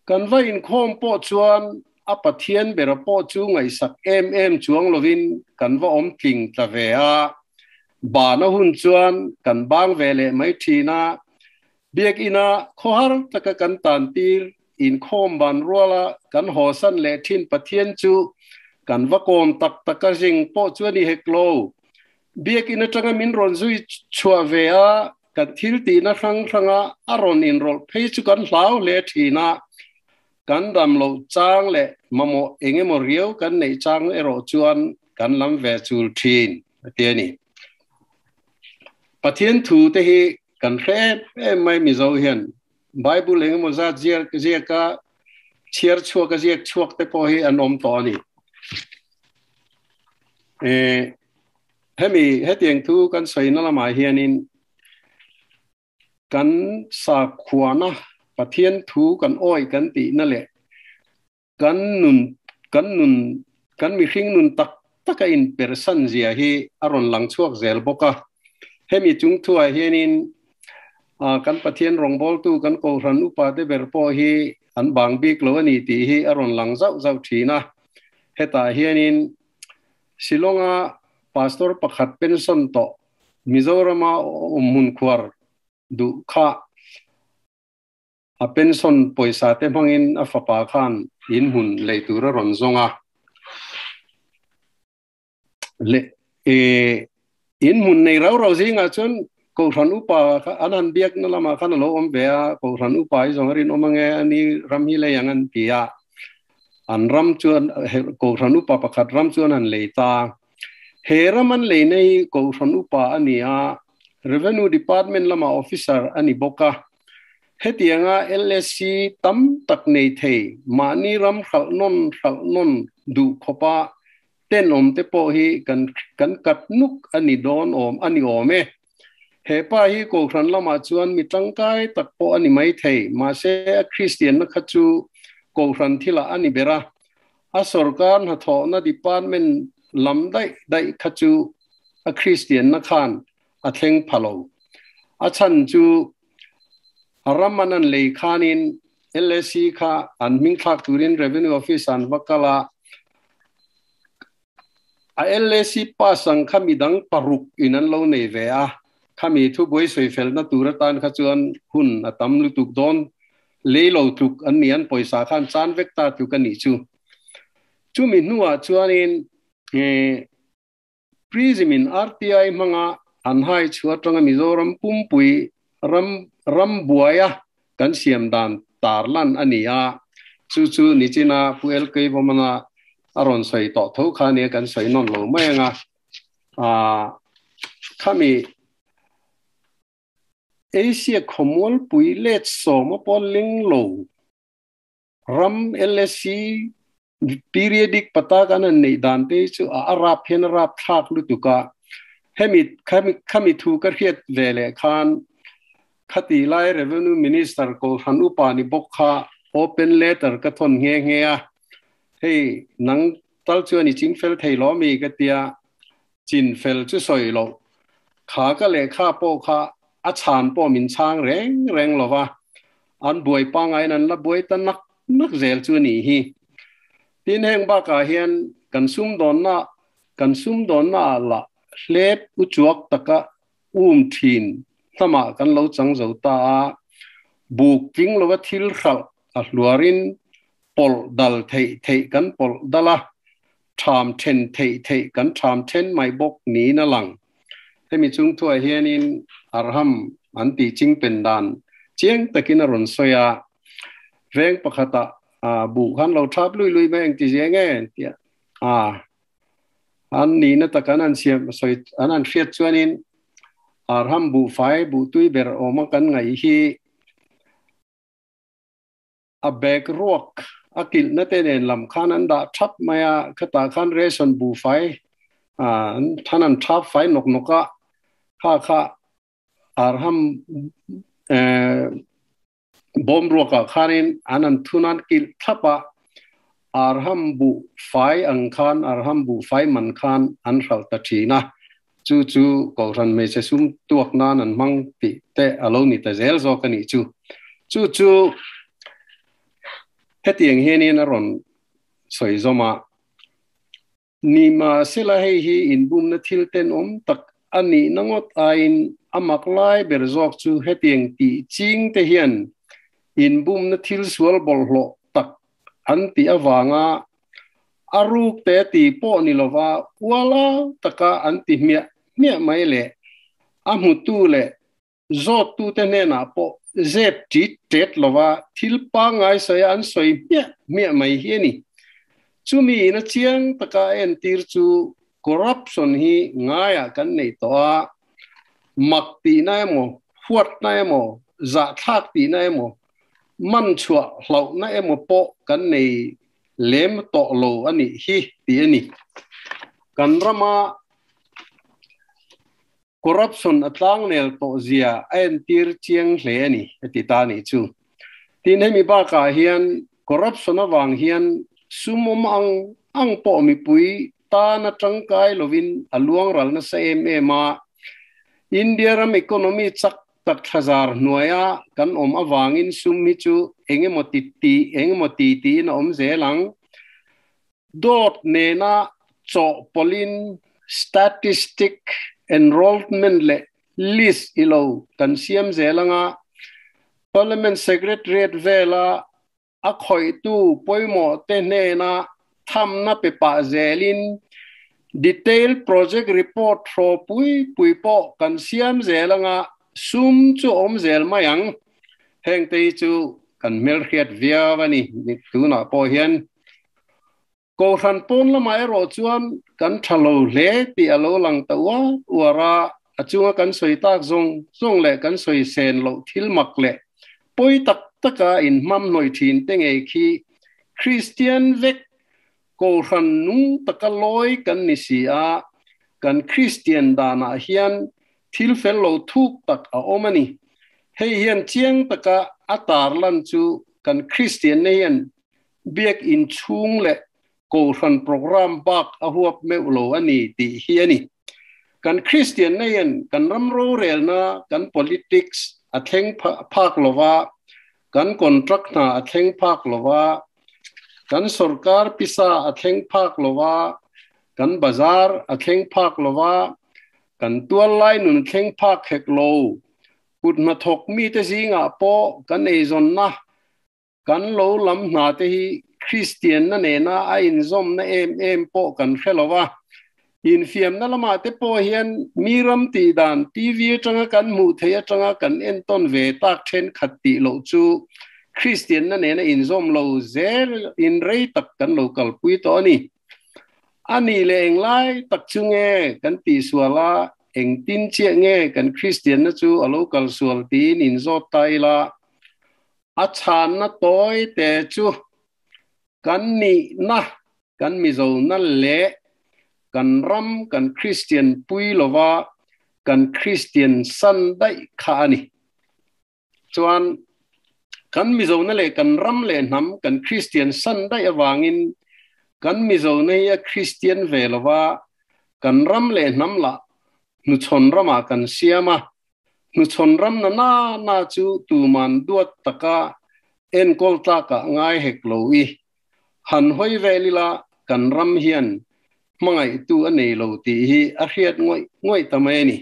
Kan va inkhawm pawh chuan a Pathian bera pawh chu ngaihsak em em chuang lovin kan va awm tling tla ve a, ban a hun chuan kan bang ve leh mai thin a, Biakina khawhar taka kan tantir inkhawm ban ruala kan hawsan leh thin Pathian chu kan va kawm tak tak a zing pawh chu a ni hek lo. Biakin atanga min rawn zui chhuah ve a, kan thil tihna hrang hranga a rawn inrawlh phei chu kan hlau hle thin a, kan dam loh chang leh mamawh eng emaw riau kan neih chang erawh chuan kan lam ve chul thin a ti a ni. Pathian thu te hi kan hre em em mai Mizo hian Bible eng emaw zat ziak ziaka chhiar chhuak a ziak chhuak te pawh hi an awm tawh a ni. Eh, hemi hetiang thu kan sawina lamah hianin kan sakhuana Pathian thu kan awi kan tihna leh kan nun kan nun kan mihring nun tak taka inpersan zia hi a rawn lang chhuak zel bawk a. Hemi chung thuah hianin kan Pathian rawngbawltu kan Kohhran upa te ber pawh hi an bang bik lo a ni tih hi a rawn lang zauh zauh thin a. Hetah hianin Shillong-a pastor pakhat pension tawh Mizorama awmhmun khuar duh kha A pension pawisa te hmangin a fapa khan in hmun lei tur a rawn zawng a. Le e in hmun nei rau rau zingah chuan Kohhran upa kha an han biakna lamah khan a lo awm ve a, Kohhran upa hi zawng a rinawm ange ani ram hi lei ang an ti a. An ram chuan Kohhran upa pakhat ram chuan an lei ta. He ram an leina hi Kohhran upa a ni a, Revenue Department lama officer a ni bawk a. Hetianga LSC tam tak nei thei mahni ram hralh nawn hralh nawn duh khawpa tenawm te pawh hi kan kan kat nuk a ni dawn awm a ni awm e. He pa hi Kohhran lamah chuan mi tangkai tak pawh a ni mai thei, mahse a Kristianna kha chu Kohhran thilah a ni ber a, a sorkar hnathawhna department lam daih daih kha chu a Kristianna khan a thleng pha lo. A chhan chu a ram an an lei khanin LAC kha an hming thlak turin Revenue Office an va kal a, a LAC pass ang kha midang paruk in an lo nei ve a, khami thubuai sawi felna tur atan kha chuan hun a tam lutuk dawn lei lo tluk an ni an pawisa khan chan vek ta tluk a nih chu. Chumi hnuah chuanin Prism in RTI hmanga an hai chhuah atanga Mizoram pumpui ram ram buaia kan siam dan tarlan a ni a, chu chu nichina Pu LK Vawmana a rawn sawi tawh tho kha nia kan sawi nawn lo mai anga khami Asia khawmualpui let sawma pawh ling lo ram LSC Periodic pata kan an nei dan te chu a rap hian rap thlak lutuka. Hemi khami khami thu ka hriat ve le khan khati lai revenue minister ko han upa ni bok kha open letter ka thon nge nge a. Hei nang tal chu ani ching fel thei lo mi ka tia chin fel chu soi lo kha ka le kha po kha a chan po min chang reng reng lova an buai pa ngai nan la buai ta nak nak zel chu ni hi. Tin heng ba ka hian kan sum don na kan sum don na la hlep u chuak taka thin tama kan lo chang zo ta a. Buk king lova thil khal a hluarin pol dal thei thei kan pol dala tham then thei thei kan tham then mai bok ni na lang. Hemi chung thua hianin arham an ti ching pen dan chiang takin a ron soya veng pakhata a bu khan lo thap lui lui meng ti je nge tia a an ni na takan an siam soi an an hriat chuanin arham bu fai bu tui ber oma kan ngai hi a bag ruak akil na te nen lam khan an da thap maya khata khan ration bu fai a than an thap fai nok noka kha kha arham bom ruaka khanin anan thunan kil thapa arham bu fai ang khan arham bu fai man khan an ral ta thina chu chu ko ran me se sum tuak nan an mang ti te alo ni ta zel zo ka ni chu chu chu hetiang hianin a ron soi zoma ni ma sela hei hi in bum na thil ten om tak ani nangot ain amak lai ber zok chu hetiang ti ching te hian in bum na thil sual bol hlo tak an ti awanga aruk te ti po ni lova wala taka an ti mia mia mai le a mu tu le zo tu te ne na po zep ti tet lova thil pa ngai sai an soi mia mia mai hi ni chumi na chiang taka en tir chu corruption hi ngaya kan nei to a mak ti na emo huat na emo za thak ti na emo man chua hlau na emo po kan nei lem to lo ani hi ti ani kan rama corruption atlang nel to zia en tir chiang hle ani ti ta ni chu tin hemi ba ka hian corruption awang hian sumom ang ang po mi pui ta na tangkai lovin aluang ral na sa em ema India ram economy chak tak thazar nuaya kan om awangin sum mi chu engemaw ti ti engemaw ti ti na om zelang dot ne na cho polin statistic enrollment le list ilo kan siam zelanga parliament secretariat vela a khoi tu poimo te ne na tham na pe pa zelin detail project report thro pui pui po kan siam zelanga sum chu om zel mayang heng te chu kan mel khiat via wani ni tu na po hian ko ran pon la mai ro chuan kan thalo hle ti alo lang ta wa wara achunga kan soi tak zong zong le kan soi sen lo thil mak le poi tak taka in mam noi thin te ngei khi Christian vek ko ran nung taka loi kan ni si a kan Christian dana hian thil fel lo thuk tak a omani hei hian chiang taka atar lan chu kan Christian ne hian biak in chung le ko ran program bak a huap me ulo ani ti hi ani kan Christian ne hian kan ram ro rel na kan politics a thleng phak lova kan contract na a thleng phak lova kan sarkar pisa a thleng phak lova kan bazar a thleng phak lova kan tual lai nun thleng phak hek lo kut na thok mi te zinga po kan ei zon na kan lo lam na te hi Christian na ne na a in zom na em em po kan khelova in fiam na lama te po hian miram ti dan TV tanga kan mu theya tanga kan en ton ve tak then khat ti lo chu Christian na ne na in zom lo zel in rei tak kan local pui to ani ani le eng lai tak chu nge kan ti suala eng tin che nge kan Christian na chu a local sual tin in zo tai la a chan na toy te chu Kan nihna, kan Mizona leh kan ram kan Kristian pui lova kan Kristian san daih kha a ni. Chuan kan Mizona leh kan ram leh hnam kan Kristian san daih avangin kan Mizona hi a Kristian ve lova kan ram leh hnam lah hnuchhawn ramah kan siam a, hnuchhawn ram na na na chu tuman duat taka enkawl tlakah ngai hek lo i han hawi vel ila kan ram hian hmangaihtu a nei lo tih hi a hriat ngawih ngawih ta mai a ni.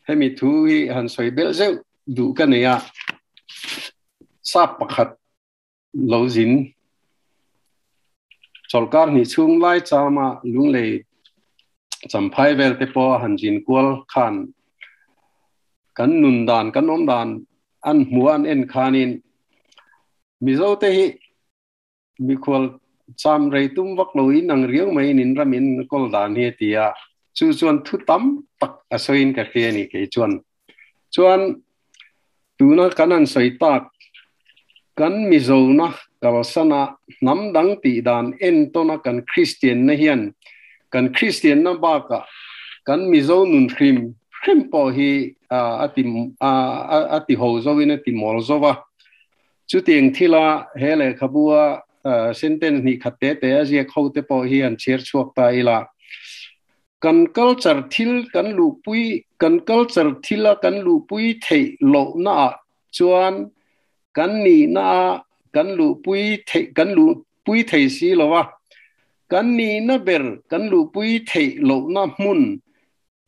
Hemi thu hi han sawi belh zeuh duh ka nei a, sap pakhat lo zin chawlhkar hnih chhung lai chama lunglei champhai vel te pawh han zin kual khan kan nun dan kan awm dan an hmu an en khanin Mizo te hi mikhual cham rei tum vak lo in ang riau mai in in ram in kawl dan hi a ti a, chu chuan thu tam tak a sawiin ka hria a ni kei chuan. Chuan tuna kan han sawi tak kan Mizona kalsana hnam dang tih dan entawna kan Kristianna hian kan Kristianna bakah kan Mizo nun hrim hrim pawh hi a ti a ti ho zoin a ti mawl zo va. Chutiang thila he lehkhabua sentence hnih khat te te a ziak ho te pawh hi han chhiar chhuak ta ila. Kan culture thil kan luhpui, kan culture thila kan luhpui theih lohna ah chuan kan nihna ah kan luhpui theih, kan luhpui thei si lo a. Kan nihna ber kan luhpui theih lohna hmun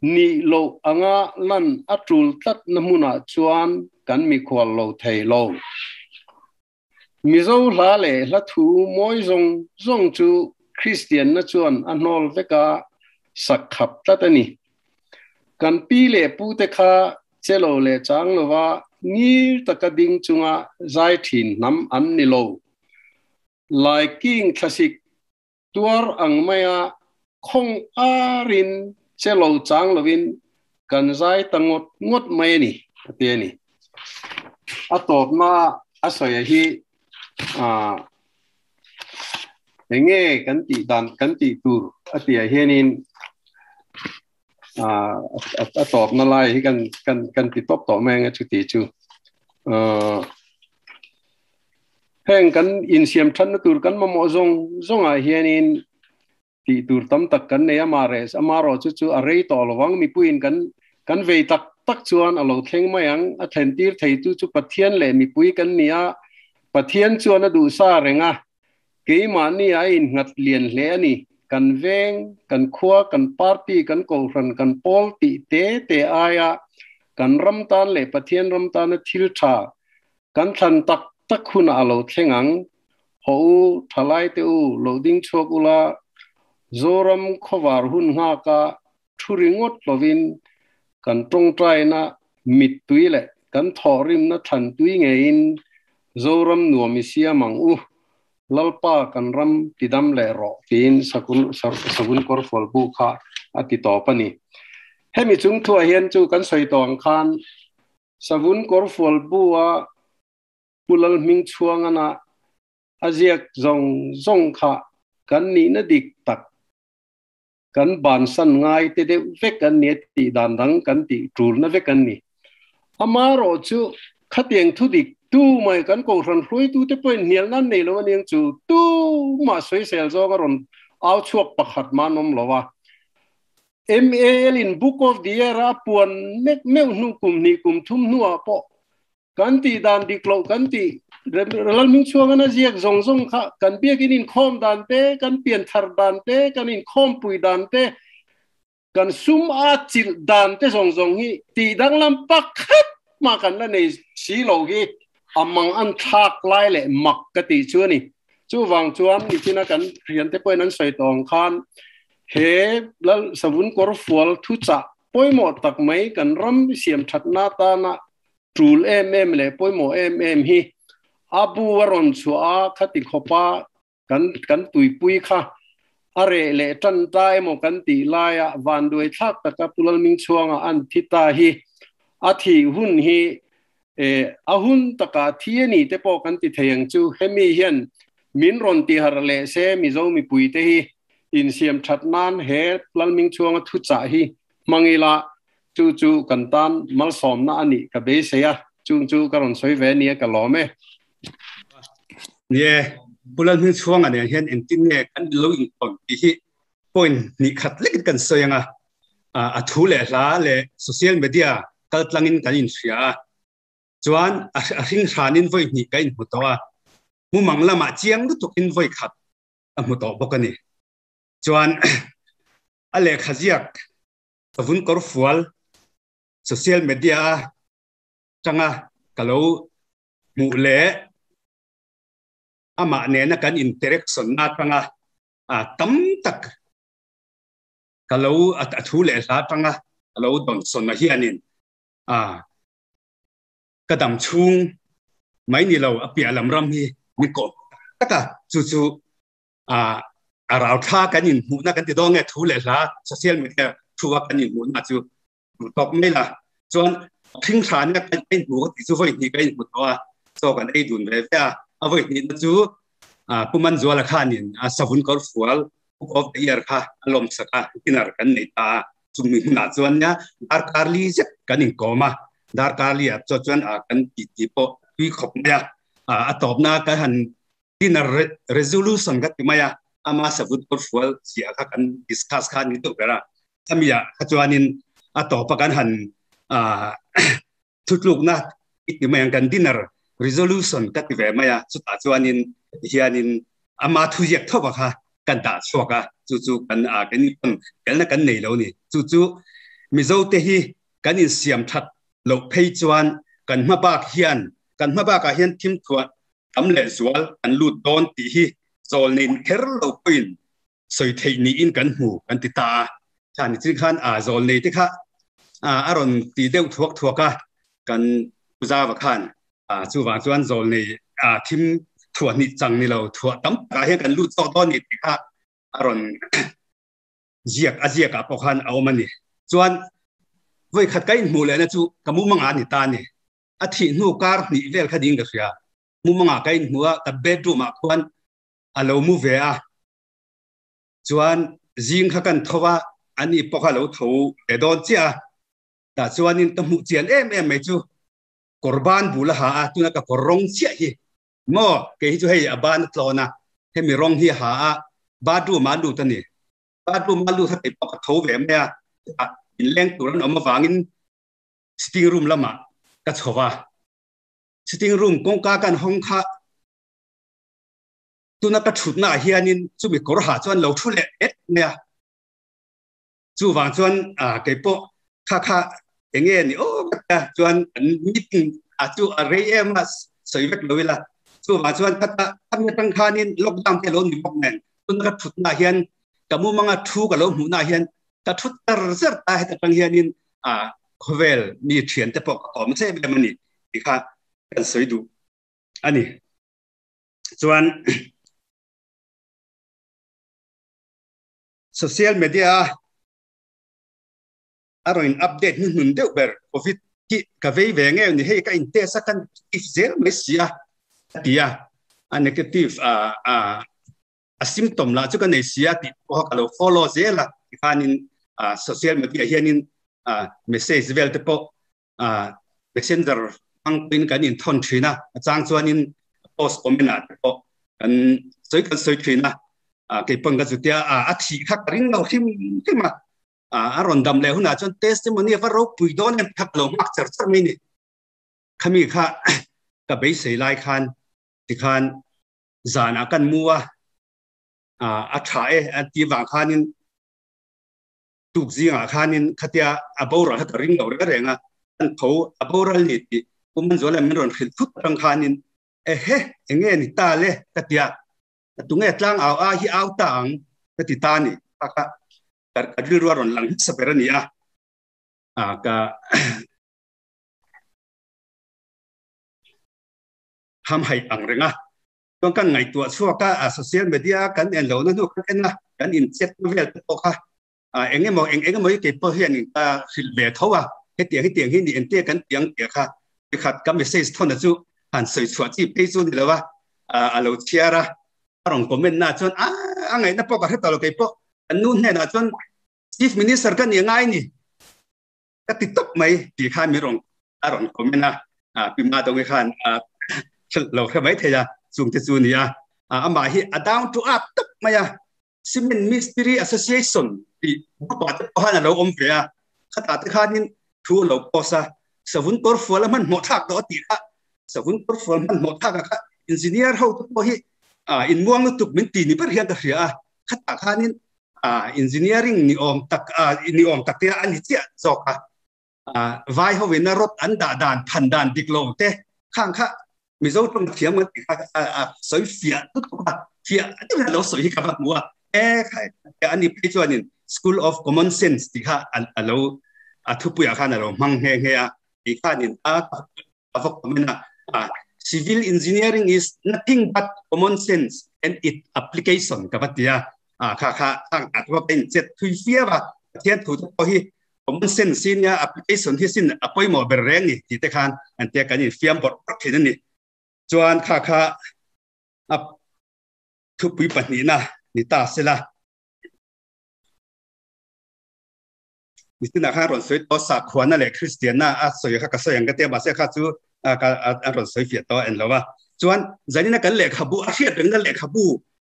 nih loh anga lan a tul tlatna hmunah chuan kan mikhual lo thei lo. Mizo hla leh hla thu mawi zawng zawng chu Kristianna chuan a hnawl vek a, sak khap tlat a ni. Kan pi leh pute kha che lo leh chang lova ngir taka ding chunga zai thin hnam an ni lo. Lai king thlasik tuar ang maia khawng arin che lo chang lovin kan zai ta ngawt ngawt mai a ni, a ti a ni. A tawpna a sawi hi eng nge kan tih dan kan tih tur a tihah hianin a tawpna lai hi kan kan kan ti tawp tawh mai ang a chuti chu. Heng kan insiam thatna tur kan mamawh zawng zawngah hianin tih tur tam tak kan nei a, amaherawh chu chu a rei tawh lovang. Mipuiin kan kan vei tak tak chuan a lo thleng mai ang. A thlen tir theitu chu Pathian leh mipui kan ni a, Pathian chuan a duhsa reng a, keimahni a innghat lian hle a ni. Kan veng, kan khua, kan party, kan kohhran, kan pawl tih te te aia kan ram tan leh Pathian ram tana thil tha Kan thlan tak tak hunah a lo thleng ang. Haw u, thalai te u, lo ding chhuak ula, Zoram khawvar hun nghaka thu ringawt lovin kan tawngtaina mittui leh kan thawhrimna thlan tui ngeiin Zoram nuam i siam ang u. Lalpa kan ram tidam leh rawh tiin savun kawrfual bu kha a ti tawp a ni. Hemi chung thuah hian chu kan sawi tawh ang khan Savun kawrfual bu a Pu Lalhming chhuangana a ziak zawng zawng kha kan nihna dik tak kan bansan ngai te deuh vek an ni a tih dan dang kan tih tulna vek an ni. Amaherawh chu khatiang thu dik tu mai kan kohhran hruaitute pawhin hnialna an nei lo aniang chu tumah sawisel zawng a rawn au chhuak pakhat mah an awm lo a. MAL in Book of the Year a puan mek meuh hnu kum hnih kum thum hnuah pawh kan tih dan dik loh kan tih Lalming chhuangan a ziak zawng zawng kha kan biakin inkhawm dan te, kan pianthar dan te, kan inkhawmpui dan te, kan sum a chilh dan te zawng zawng hi tih danglam pakhat mah kan la nei si lo hi a mang an thlak lai leh mak ka tih chu a ni. Chuvang chuan nichina kan thiante pawhin an sawi tawh ang khan He Lal Savun kawrfual thuchah pawimawh tak mai kan ram siam thatna atana tul em em leh pawimawh em em hi a bu a rawn chhuah a, khati khawpa kan kan tuipui kha a reh leh tan ta emaw kan tih laia vanduai thlak taka Pu Lalmingchhuanga an thi ta hi a thih hun hi a hun taka thi a ni te pawh kan ti thei ang chu. Hemi hian. Min rawn ti harh leh se Mizo mipuite hi insiam that nan he Lalmingchhuanga thuchah hi hmang ila chu chu kan tan malsawmna a nih ka beisei a, chung chu ka rawn sawi ve nia ka lawm e. Nie, Pu Lalhmingchhuanga nen hian engtin nge kan lo intawn tih hi point hnih khat lekin kan sawi ang a, a thu leh hla leh social media kaltlangin kan inhria a, chuan a hring hranin vawi hnih ka inhmu tawh a, mumang lamah chiang lutukin vawi khat ka hmu tawh bawk a ni. Chuan a lehkha ziak ka vun kawr fual social media a tanga ka lo hmuh leh amah nena kan interaction na atanga tam tak ka lo a thu leh hla atanga ka lo dawnsawn a hianin a ka dam chhung mai ni lo a piah lam ram hi min kawh tak tak a chu chu a a rau thla kan in hmuhna kan ti dawn nge thu leh hla social media thu a kan in hmuhna chu duh tawk mai la chuan thing hran na kan in hmu ti chu voi hnih ka in hmu tawh a chaw kan ei dun ve ve a a voi hnih na chu a puman zuala khanin a savun kawr fual book of the year kha a lawm sak a dinner kan nei ta a chumi hmunah chuan nia darkar li zet kan inkawm a darkar li ah chuan chuan a kan ti ti pawh tui khawp mai a a tawpna kan han dinner resolution ka ti mai a ama savut kawr fual zia kha kan discuss kha ni deuh ber a chami ah kha chuanin a tawpa kan han thutlukna i ti mai ang kan dinner resolution ka ti ve mai a chutah chuanin hianin ama thuziak thova kha kan dah chhuak a chu chu kan a kan in kelna kan nei lo ni chu chu Mizo te hi kan in siam that loh phei chuan kan hma bak hian kan hma bakah hian thim thuah tam leh zual kan lut dawn tih hi zawl nei kher lo pawhin sawi theih niin kan hmu kan ti ta a. Chhan chin khan a zawl nei te kha a rawn ti deuh thuak thuak a kan Puzava khan chuvang chuan zawl nei thim thuah hnih chang ni lo thuah tam takah hian kan lut zawk dawn ni tih kha a rawn ziak a ziakah pawh khan a awm a ni. Chuan vawi khat ka inhmuh lehna chu ka mumangah a ni ta a ni. A thih hnu kar hnih vel kha ding ka hria. Mumangah ka inhmu a, ka bedroom ah khuan a lo mu ve a. Chuan zing kha kan tho a, ani pawh kha a lo tho ve dawn chiah a. Tah chuanin ka hmuh chian em em mai chu kawr ban bul a ha a, tuna ka kawr rawng chiah hi maw kei hi chu hei a ban a tlawn a, hemi rawng hi a ha a, bathroom ah a lut a ni. Bathroom a lut kha kei pawh ka tho ve mai a, chutah inleng tur an awm avangin sitting room lamah ka chho a, sitting room kawngka kan hawng kha tuna ka thutna ah hianin chumi kawr ha chuan lo thu leh et mai a, chuvang chuan kei pawh kha kha enge ni aw ka tia chuan an meeting a chu a rei em a sawi vek lo ila chuvang chuan khata khami atang khanin lockdown te lo ni bawk nen tuna ka thutna ah hian ka mumanga thu ka lo hmuhna ah hian ka thu tar zer ta heta tang hianin a khawvel mi thian te pawh ka kawm che em ani ti kha kan sawi duh ani chuan social media a rawn in update hnu hnun deuh ber covid hi ka vei ve nge ni hei ka in test a kan negative zel mai sia a ti a a negative a a a symptom lah chu ka nei sia tih pawh ka lo follow zel a tikhanin social media hianin message vel te pawh messenger hmang pawhin kan in thawn thin a a chang chuanin post comment ah te pawh kan sawi kan sawi thin a kei pawn ka chutia a thih kha ka ring lo hrim hrim a a rawn dam leh hunah chuan testimony a va ropui dawn em kha ka lo nghak char char mai ni khami kha ka beisei lai khan tikhan zanah kan mu a a tha e a ti vang khanin tuk zingah khanin khatia a boral kha ka ring lo reng reng a kan tho a boral ni tih Pu Manzuala min rawn hrilh thut atang khanin ehe enge ni ta le ka tia tunge tlang au a hi au ta ang ka ti ta ni kha kha ka rilru a rawn lang hmasa ber a ni a ka ham haih ang reng a chuan kan ngaihtuah chhuak a social media kan en lo na hnu kan en a kan in chet na vel te pawh kha eng emaw eng eng emaw hi kei pawh hian ka hrilh ve tho a hetiang hetiang hi ni ente kan tiang tia kha tikhat ka message thawn a chu han sawi chhuah chi phei chu ni lo a a lo chhiar a. A rawn comment na chuan a a ngaihna pawh ka hre tawh lo kei pawh kan nu hnenah chuan Chief Minister ka ni ngai ni ka ti tawp mai tih khan min rawn a rawn comment a pi ma dawng khan lo hre mai thei a chung te chu ni a amah hi a down to earth tawp mai a Cement Mistiri Association tih group ah te pawh khan a lo awm ve a khatah te khanin thu a lo post a savun kawr fual a hmanhmawh thlak tawh a tih kha savun kawr fual hmanhmawh thlak a kha engineer ho te pawh hi inmuang lutuk min ti ni ber hian ka hria a khatah khanin engineering ni awm tak ni awm tak te a ni chiah zawk a vai ho in a rot an dah dan phan dan dik lo te khang kha Mizo tawng thiam kan tih kha a sawi fiah lutuk a fiah deuh lo sawi hi ka va hmu a e khai ani phei chuanin School of Common Sense tih kha a lo a thupuiah khan a lo hmang nghe nghe a tih khanin a a va comment a civil engineering is nothing but common sense and it application ka va ti a kha kha khang ta chu ka in chet thui fiam a Pathian thu te pawh hi common sense in nia application hi sin a pawimawh ber reng ni tih te khan an tia kan in fiam bawrh bawrh thin a ni chuan kha kha a thupui pahnihna ni ta sela nitinah khan rawn sawi tawh sakhuana leh Kristianna a sawi kha ka sawi ang ka tia mahse kha chu a rawn sawi fiah tawh en lo a chuan zanina kan lehkhabu a hriat rengna lehkhabu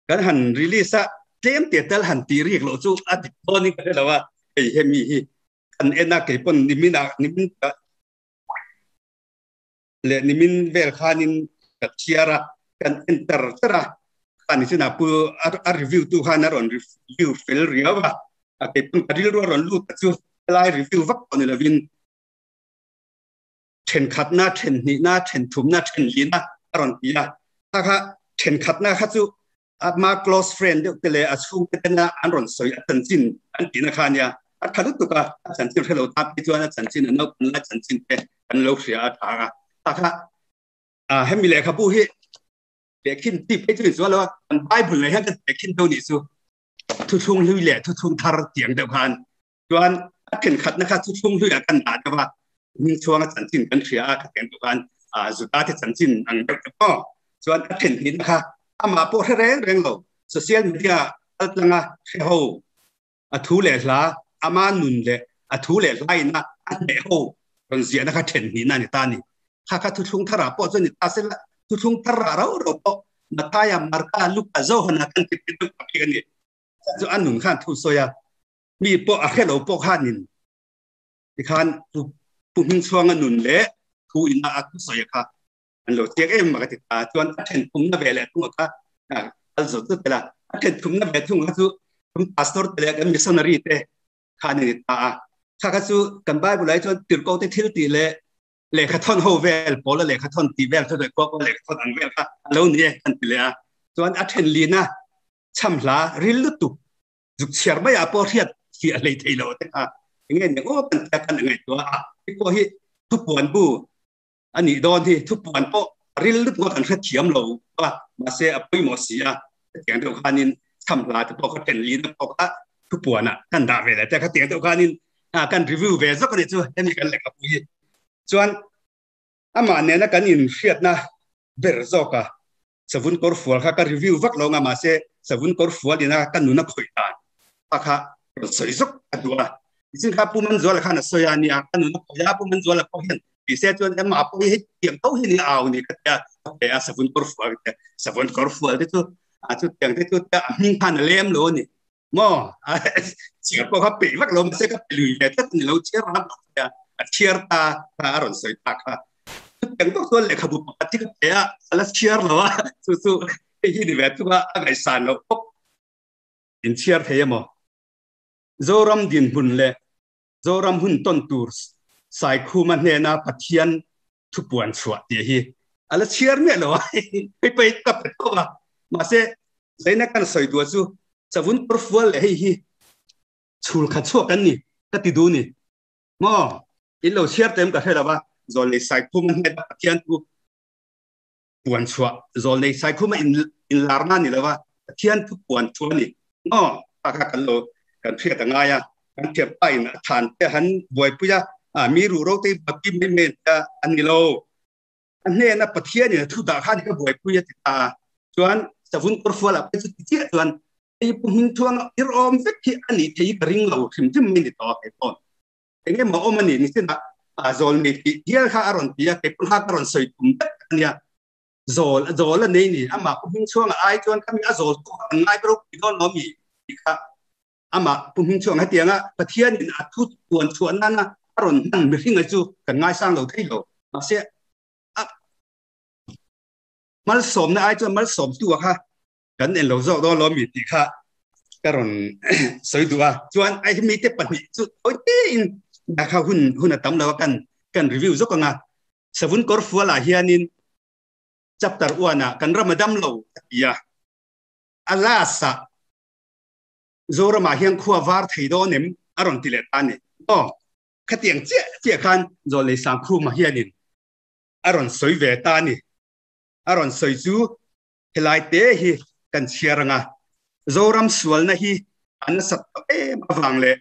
kan han release a tlem te tal han ti rik loh chu a dik dawnin ka hre lo a hei hemi hi kan en a keipawn nimin ah nimin leh nimin vel khanin ka chhiar a kan en tar tar a khani chinah pu a review tu khan a rawn review fel riau a a keipawn ka rilru a rawn lut ta chu helai review vak pawh ni lovin thenkhatna thenhnihna thenthumna thenlina a rawn ti a kha kha thenkhatna kha chu ama close friend deuh te leh a chhungte tena an rawn sawi a chanchin an tihna kha ania a tha lutuk a a chanchin hrelo ta phei chuan a chanchin a naupang lai chanchin te kan lo hria a tha a ta kha a hemi lehkhabu hi tehkhin tih phei chu ni chuan lo a kan bible nei hian kan tehkhin deuh nih chu thuthlung hlui leh thuthlung thar tiang deuh khan chuan a thenkhatna kha thuthlung hluiah kan dah deuh a hming chhuanga chanchin kan hria a ka tiang deuh khan Juda te chanchin ang deuh te pawh chuan a then hnihna kha amah pawh hre reng reng lo social media kal tlanga hre ho a thu leh hla ama nun leh a thu leh hla ina a hneh ho rawn ziahna kha then hnihna a ni ta ni kha kha thuthlung tharah pawh chuan ni ta sela thuthlung thar rah rau rau pawh Mathaia Marka Luka Johana kan ti deuh tak hi a ni chu a nun khan thu sawi a mi pawh a hre lo pawh khanin tikhan pu pu hming chhuanga nun leh thu ina a thu sawi kha an lo chiang em ma ka ti ta chuan a then thumna ve leh thung kha kal zo chu tela a then thumna ve thung kha chu kan pastor te leh kan missionary te khan ni ta a kha kha chu kan bible ai chuan tirko te thil ti leh lehkha thawn ho vel pawl a lehkha thawn ti vel chu ko ko lehkha thawn ang vel kha lo ni e kan ti leh a chuan a then lina cham hla ril lutuk zuk chhiar mai ah pawh hriat fiah hlei thei lo te kha enge ni aw kan tia kan ngaihtuah a hi pawh hi thupuan bu ani dawn hi thupuan pawh ril lutuk kan hre thiam lo a mahse a pawimawh si a tiang deuh khanin cham hla te pawh kha then lina pawh kha thupuan ah kan dah ve le te kha tiang deuh khanin kan review ve zawk ani chu hemi kan lehkhabu hi chuan amah nena kan in hriatna ber zawk a savun kawr fual kha ka review vak lo nga mahse savun kawr fual ina ka nuna khawih dan kha kha rawn sawi zawk a duh a tichin kha pu Manzuala khan a sawi a nia ka nuna khawih a pu Manzuala pawh hian ti se chuan amah pawh hi tiang tho hi ni au ni ka tia ka pe a savun kawr fual te savun kawr fual te chu a chu tiang te chu a hming khan a lem lo ni maw chhiar pawh kha peih vak lo mahse ka pe lui ve tlat ni lo chhiar ram tak tia a chhiar ta kha a rawn sawi ta kha chutiang tawk chuan lehkhabu pakhat hi ka pe a a la chhiar lo a chu chu hei hi ni ve thung a a ngaihsan loh bawk in chhiar thei emaw Zoram dinhmun leh Zoram hun tawn tur Saikhuma hnena Pathian thupuan chhuah tih hi a la chhiar miah lo a hei pei ka pe tawp a mahse zaina kan sawi duah chu savun kawr fual leh hei hi chhul khat chhuak kan ni ka ti du ni maw in lo chhiar tem ka hre lo a zawl nei Saikhuma hnena Pathian thu puan chhuah zawl nei Saikhuma in in larna ni lo a Pathian thu puan chhuah ni maw kha kha kan lo kan hriat a ngai a kan thiam pa in a than te han buaipui a a mi ruh ro te buaipui mai mai te an ni lo a hnena Pathian in a thu dah khan ka buaipui a ti ta chuan Savun kawrfual ah phei chu ti chiah chuan hei pu hming thuang ir awm vek hi a nih thei ka ring lo hrim hrim mai ni tawh a kei pawn. Eng emaw awm a nih ni chinah a zawl nei tih hial kha a rawn ti a, kei pawn kha ka rawn sawi tum vek a nia. Zawl a zawl a nei ni, amah pu hming chhuanga ai chuan khami a zawl tu kha kan ngai ropui dawn lo mi tih kha amah pu hming chhuang hetianga Pathianin a thu tuan chhuah nana a rawn hman mihringa chu kan ngaisang lo thei lo. Mahse a malsawmna ai chuan malsawmtu a kha kan en lo zawk dawn lo mi tih kha ka rawn sawi duh a. Chuan ai mi te pahnih chu tawi tein da kha hun hun a tam lo a kan kan review zawk anga savun kawr fual ah hianin chapter 1 ah kan ram a dam lo a ti a a last ah Zorama hian khua var thei dawn em a rawn ti leh ta ni aw khatiang chiah chiah khan Zawlei Sangkhuma hianin a rawn sawi ve ta ni a rawn sawi chu helai te hi kan chhiar anga Zoram sualna hi a nasat tawh em avang leh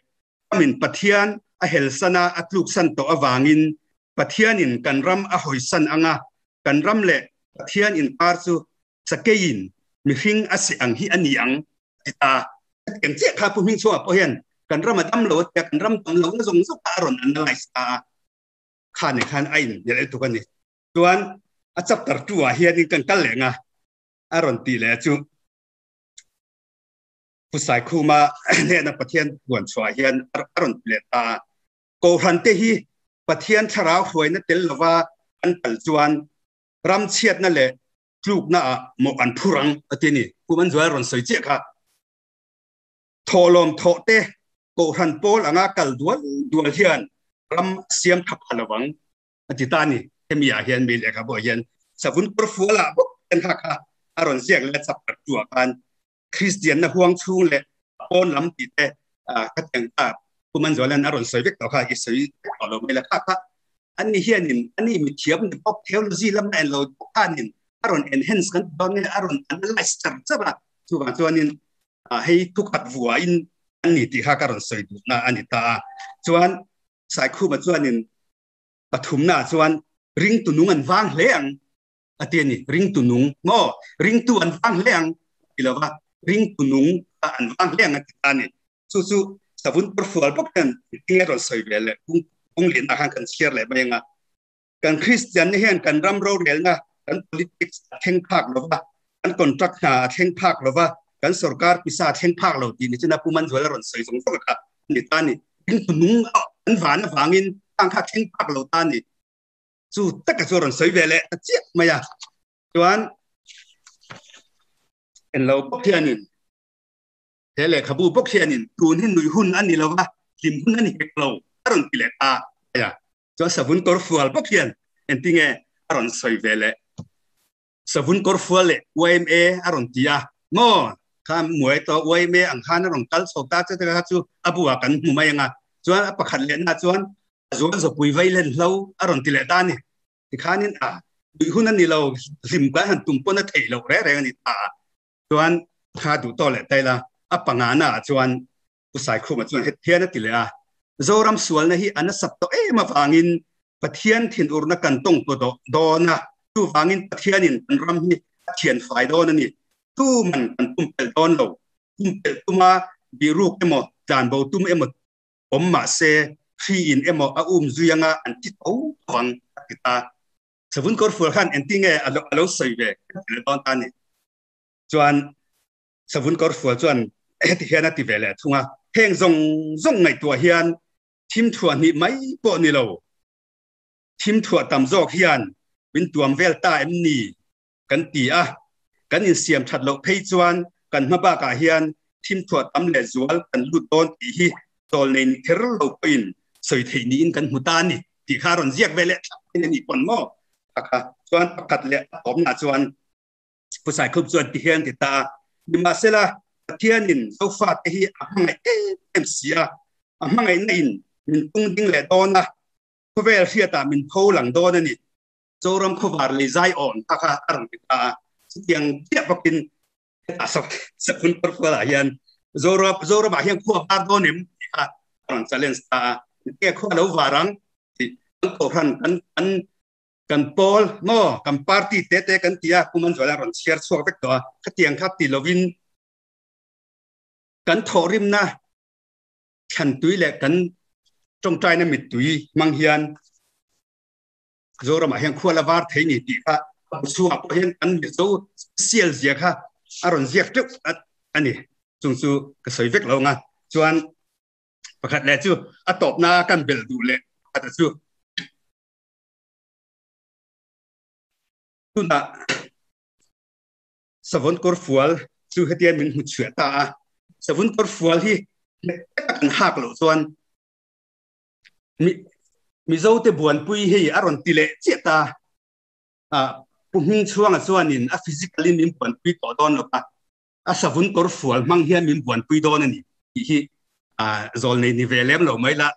ramin Pathian a helsana a tluksan tawh avangin Pathianin kan ram a hawisan anga kan ram leh Pathian inkar chu sakeiin mihring a seh ang hi a ni ang a ti ta. Hetiang chiah kha Pu Hmingchhuanga pawh hian kan ram a dam lo a tia, kan ram dam lohna zawng zawng kha a rawn analyse ta a, kha nen khan a inhnial tuk a ni. Chuan a chapter 2 ah hianin kan kal leh nga a rawn tih leh chu Pu Saikhuma hnena Pathian puan chhuah hian a rawn ti leh ta a. Kohhran te hi Pathian thlarau hruaina tel lova an kal chuan ram chhiatna leh tlukna ah mawh an phur ang a ti a ni. Pu Manzuala rawn sawi chiah kha. Thawhlawm thawh te Kohhran pawl anga kal dual dual hian ram a siam tha pha lovang a ti ta a ni. Hemi ah hian mi lehkhabu ah hian savun kawr fual ah bawk hian kha kha a rawn ziak leh chapter 2 ah khan Kristian na huang chhung leh pawn lam tih te kha tiang kha Pu Manzuala'n a rawn sawi vek tawh kha i sawi vek tawh lo mai la kha kha ani hianin ani mithiam ni bawk theology lam a en lo bawk khanin a rawn enhance kan ti dawn nge a rawn analyse char char a chuvang chuanin hei thukhat vuain an ni tih kha ka rawn sawi duhna a ni ta a chuan Saikhuma chuanin pathumna chuan ringtu nung an vang hle ang a ti a ni ringtu nung maw ringtu an vang hle ang ti lova ringtu nung an vang hle ang a ti ta ni chu chu savun perfual bawk hian tinge rawn sawi ve leh kung lian ah khan kan chhiar leh mai anga kan Christian ni hian kan ram rorelna kan politics a thleng phak lova kan contract hna a thleng phak lova kan sarkar pisa a thleng phak lo tih ni chuna Pu Manzuala rawn sawi zawng zawng kha ni ta ni ringtu nung an van avangin tang kha thleng phak lo ta ni chu taka chu rawn sawi ve leh ta chiah mai a chuan en lo bawk hianin he lehkhabu bawk hianin tun hi nui hun a ni lo va hlim hun a ni hek lo a rawn ti leh ta a chuan savun kawr fual bawk hian entinge a rawn sawi ve leh savun kawr fual leh YMA a rawn ti a maw kha muai to YMA ang khan a rawn kal chho ta che kha chu a bu ah kan hmu mai anga chuan a pakhat leh na chuan a zual zawpui vai len hlo a rawn ti leh ta ni tikhanin a nui hun a ni lo hlim kan han tum pawn a theih loh reng reng a ni ta a chuan kha duh tawh leh tai la a panga na ah chuan Pu Saikhuma chuan het hian a ti leh a Zoram sualna hi a nasat tawh em avangin Pathian thinurna kan tawng tawh dawn a chuvangin Pathianin kan ram hi a thian fai dawn a ni tu man kan pumpelh dawn lo pumpelh tuma biruk emaw tlanbo tum emaw awm mah se hri in emaw a um zui anga an ti tho tho ang a ti ta. Savun kawr fual khan engtin nge a lo sawi ve ka ti leh dawn ta ni. Chuan savun kawr fual chuan heti hian a ti ve leh thung a, heng zawng zawng ngaihtuah hian thim thuah hnih mai pawh ni lo, thim thuah tam zawk hian min tuam vel ta em ni kan ti a, kan insiam that loh phei chuan kan hma bakah hian thim thuah tam leh zual kan lut dawn tih hi chawl nei ni kher lo pawhin sawi theih niin kan hmu ta a ni tih kha a rawn ziak ve leh thlap in a nih pawn maw? A kha chuan pakhat leh a tawpna chuan Pu Saikhup chuan ti hian ti ta a, nimahsela Pathianin Zofate hi a hmangaih em em si a, a hmangaihna in min tung ding leh dawn a, khawvel hriatah min pho lang dawn a ni. Zoram khawvar lei zai awn kha kha a rawn ti ta a, chutiang chiah bawkin hetah saphun kawrfual ah hian Zoram Zoramah hian khua var dawn em tih kha a rawn challenge ta a, nge khua lo var ang tih kan kohhran kan kan. Kan pawl maw kan party te te kan ti a, Pu Manzuala rawn chhiar chhuak vek tawh a, khatiang kha ti lovin kan thawhrimna thlantui leh kan tawngtaina mittui hmang hian Zoramah hian khua la var thei ni tih kha a bu chhungah pawh hian kan Mizo sial zia kha a rawn ziak teuh a ni. Chung chu ka sawi vek lo ang a, chuan pakhat leh chu a tawpna kan belh duh leh pakhat chu tunah savun kawr fual chu hetian min hmu chhuah ta a, savun kawr fual hi nghet taka kan hak loh chuan Mizo te buanpui hei a rawn ti leh chiah ta a, Pu Hmingchhuanga chuanin a physically min buanpui tawh dawn lo va, a savun kawr fual hmang hian min buanpui dawn a ni tih hi zawl nei ni ve lem lo mai la,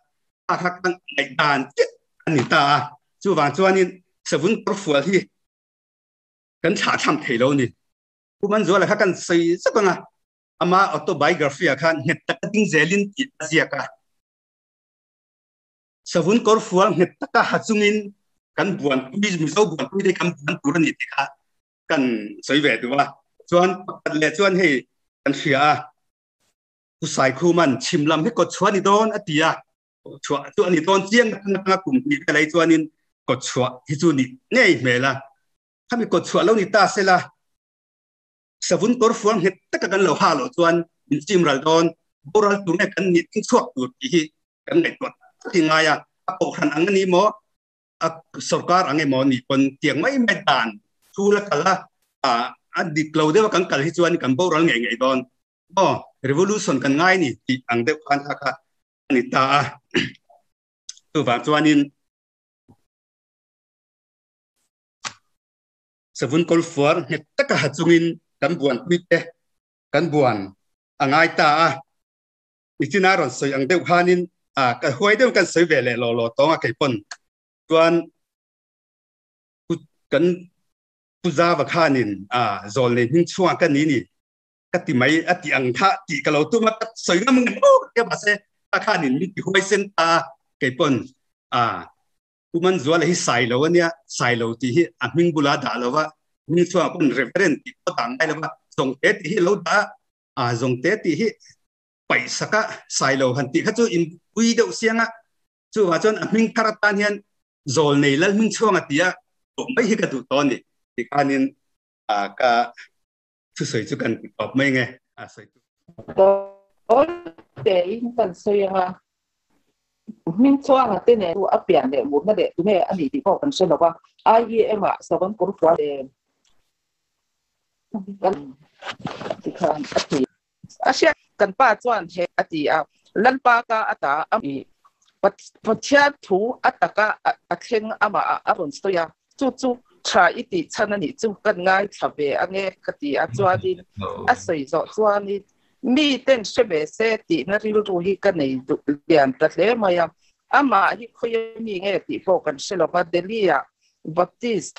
a kha ka ngaihdan chiah a ni ta a, chuvang chuanin savun kawr fual hi kan thlahthlam thei lo a ni. Pu Manzuala kha kan sawi zak ang a, ama autobiography ah khan nghet taka ding zelin tih a ziak a. Savun kawr fual nghet taka ha chungin kan buanpui, Mizo buanpui te kan buan tur a ni tih kha kan sawi ve duh a. Chuan pakhat leh chuan hei kan hria a, Pu Saikhuman chhim lam hi kawtchhuah a ni dawn a ti a, kawtchhuah chu a ni dawn chiang atanga kum hnih vel ai chuanin kawtchhuah hi chu nih ngei hmel a. Khami kawtchhuah lo ni ta sela, savun kawr fual nghet taka kan lo ha loh chuan min chim ral dawn, boral tur nge kan nih ding chhuak tur tih hi kan ngaihtuah tak i ngai a, a kohhran ang a ni maw, a sorkar ang emaw nih pawn tiang mai mai dan thu la kal a, a dik lo deuh a kan kal hi chuan kan boral ngei ngei dawn maw, revolution kan ngai ni tih ang deuh khan kha kha a ni ta a, chuvang chuanin Savun kawl fuar nghet taka ha chungin kan buan pui te kan buan a ngai ta a, nichina rawn sawi ang deuh khanin a ka huai deuh kan sawi ve leh law law tawng a kei pawn chuan kan pu zava khanin a zawl nei hming chhungah ka ni ni ka ti mai a ti ang kha tih ka lo tum a ka sawi ngam ngam lo ka mahse a khanin min ti huai sen ta a kei pawn a Pu Manzuala hi Sailo a nia, Sailo tih hi a hming bula dah lo va, hming chhuangah pawn Reverend tih pawh dah ngai lo va, Zawngte tih hi a lo dah a, aa Zawngte tih hi paih sak a, Sailo han tih kha chu in pui deuh siang a, chuvang chuan a hming thar atan hian Zawlnei Lal hming chhuanga tia tawh mai hi ka duh tawh a ni ti khanin aa ka thusawi chu kan ti tawp mai nge a sawi tu. Tawi tein kan sawi ang a, Hming chuanga te nen chu a pian leh murna leh tunge a nih tih pawh kan hre lo va, IEM ah Savon Kawrfual leh kan ti khan a ti. A hriat kan pa chuan he a ti a, Lalpa ka a ta a mi Pathian thu a taka a thleng amah ah a rawn sawi a, chu chu tha i tih chhan a nih chu kan ngaithla ve ange ka ti a, chuanin a sawi zawh chuanin Mi ten hre ve se tihna rilru hi ka nei duh lian ta hle mai a. Amah hi khawia mi nge tih pawh kan hre lo va, Delhi-ah Baptist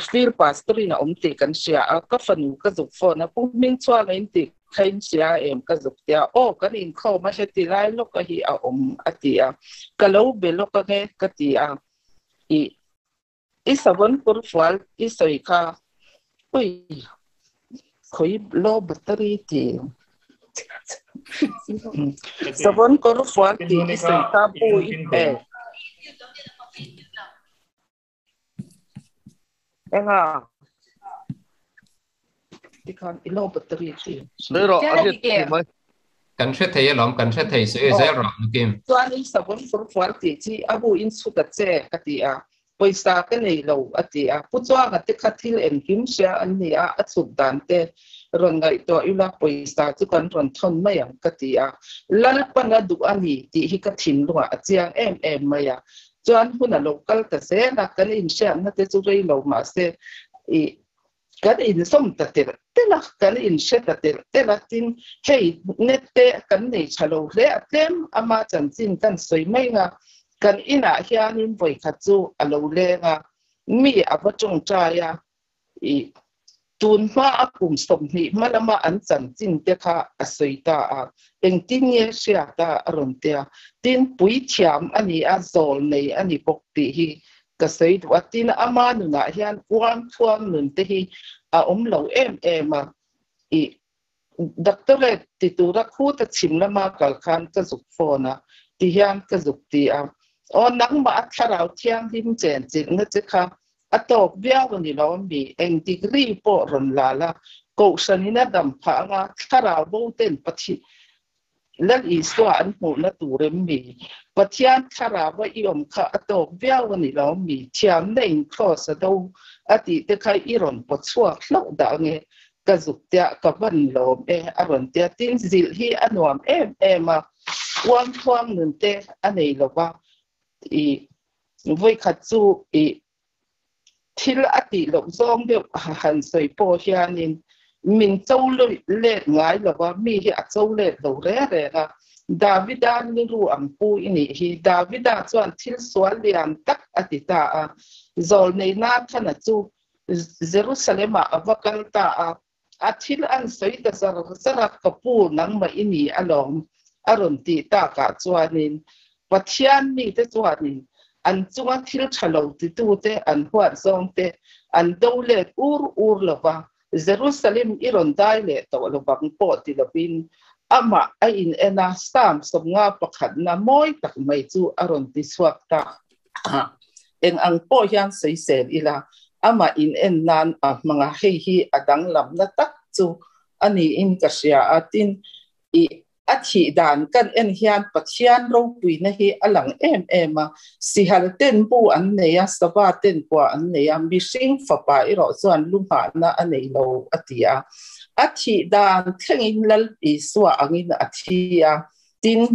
Field Pastor-in a awm tih kan hria a, ka fanu ka zuk phone a, Pu Hmingchhuanga in tih kha in hria em ka zuk tia, Aw kan inkhawm a heti lai lawka hi a awm a ti a, ka lo be lawk ange ka ti a, ih I savon kur fual i sawi kha ui khawi low battery ti savon kur fual ti i sawi kha bu i pe enga tikhan i low battery ti Sawi rawh a hriat thei mai. Kan hre thei alawm, kan hre thei sawi zel rawh Nukim. Chuan in savun fur fual tih chi a bu in chhut a che ka ti a, pawisa ka nei lo a ti a, Pu Chuanga te kha thil engkim hria an ni a, a chhut dan te rawn ngaihtuah ila pawisa chu kan rawn thawn mai ang ka ti a, Lalpan a duh a ni tih hi ka thinlungah a chiang em em mai a, chuan hun a lo kal ta zel a, kan inhriatna te chu rei lo mahse i Kan inzawm ta telh telh a, kan inhre ta telh telh a, tin hei net te kan nei tha lo hle a, tlem ama chanchin kan sawi mai nga, kan inah hianin vawikhat chu a lo leng a, mi a va tawngtai a, ih tun hma a kum 20 hma lama an chanchin te kha a sawi ta a, engtin nge hriat a a rawn tia, tin puithiam a ni a, zawl nei a ni bawk tih hi. ka sawi duh a. Tin, ama nunah hian uang thuang nun te hi a awm lo em em a. I doctorate ti tura khuta chhim lama kal khan ka zuk phone a, ti hian ka zuk ti a. Aw nangmah a thlarau thianghlim chen chilhna che kha a tawk viau a ni lo mi, eng degree pawh rawn la la, kohhranin a dam phah anga thlarau bo ten Pathian Lal Isua an hmuhna tur em mi? Pathian thlarau a i awm kha a tawk viau a ni lo mi? Thiamna in kraws a do a tih te kha i rawn paw chhuak hlauh dah ange ka zuk tia ka van lawm e a rawn tia. Tin, zilh hi a nuam em em a, uang thuang nun te a nei lo va, i vawikhat chu i thil a tih loh zawng deuh han sawi pawh hianin min cho let ngai lo va, mi hi a cho let lo reng reng a. Davida rilru ang pu i nih hi. Davida chuan thil sual lian tak a ti ta a. Zawlnei Nathana chu Jerusalem-ah a va kal ta a. A thil an sawi ta zar zar a, ka pu nangmah i ni alawm a rawn tih takah chuanin Pathian mite chuanin an chunga thil tha lo titute an huat zawngte an do let ur ur lo va, Jerusalem i rawn dai leh tawh lovang pawh ti lovin amah a in en a, Psalm 51na mawi tak mai chu a rawn ti chhuak ta. Eng ang pawh hian sawisel ila, amah in en nan a hmang a, hei hi a danglamna tak chu a niin ka hria a, tin, i a thih dan kan en hian Pathian ropuina hi a lang em em a, sihal ten bu an nei a, sava ten kua an nei a, mihring fapa erawh chuan lu nghahna a nei lo a ti a. A thih dan thlengin Lal Isua angin a thi a, tin,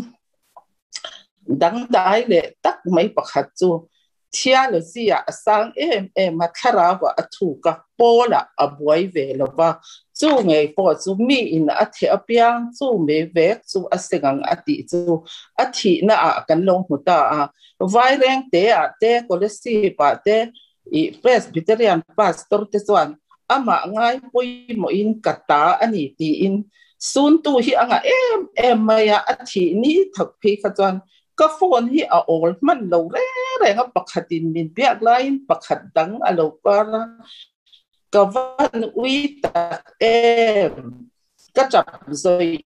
Dangdai leh tak mai pakhat chu theology-ah a sang em em a, thlarauah a thuk a, Paul-ah a buai ve lo va, chu ngei pawh chu miin a theh apiang chu mei vek chu a seng ang a tih chu a thihnaah kan lo hmu ta a. Vairengte-ah te, Kolesip-ah te, ih Presbyterian pastor te chuan amah ngai pawimawhin ka ta a ni tiin suntu hi a ngah em em mai a, a thih ni thak phei kha chuan ka phone hi a awl hman lo reng reng a, pakhatin min biak laiin pakhat dang a lo kar a, ka van ui tak em, ka tap zawi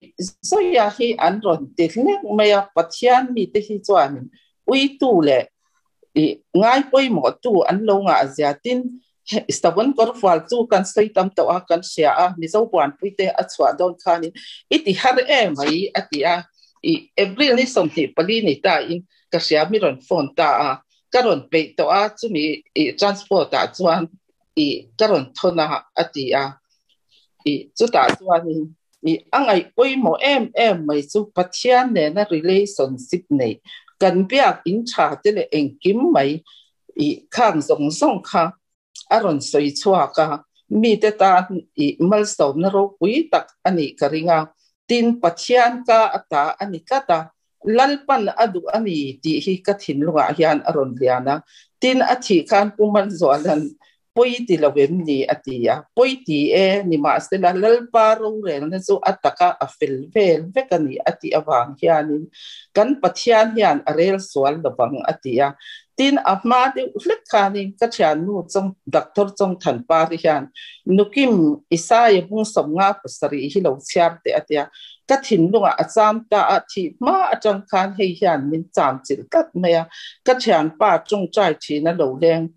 zawi a hi an rawn ti hlek mai a, Pathian mite hi chuanin uitu leh I ngai pawimawh tu an lo ngah zia tin Savon kawrfual chu kan sawi tam tawh a, kan hria a, Mizo buanpuite a chhuah dawn khanin i ti har em mai a ti a, i April ni 24 ni ta in ka hria mi rawn phone ta a, ka rawn peih tawh a chumi i transport ah chuan i ka rawn thawn a a ti a, i chutah chuanin I a ngaih pawimawh em em mai chu Pathian nena relationship neih, kan biak in tha te leh engkim mai i khang zawng zawng kha a rawn sawi chhuak a, mite tan i malsawmna ropui tak a nih ka ring a, tin Pathian ka ata a ni tlat a, Lalpan a duh a ni tih hi ka thinlungah hian a rawn lian a, tin a thih khan Pu Manzuala'n Pawi ti lo em ni? a ti a. Pawi ti e, nimahsela Lalpa rorelna chu a taka a fel vel vek a ni a tih avang hianin kan Pathian hian a rel sual lovang a ti a. Tin, a hma deuh hlek khanin ka thiannu Chawng Doctor Chawngthanpari hian Nukim Isaia bung 57 hi lo chhiar teh a ti a. Ka thinlungah a cham ta a, thih hma atang khan hei hian min cham chilh tlat mai a. Ka thianpa tawngtai thin a lo leng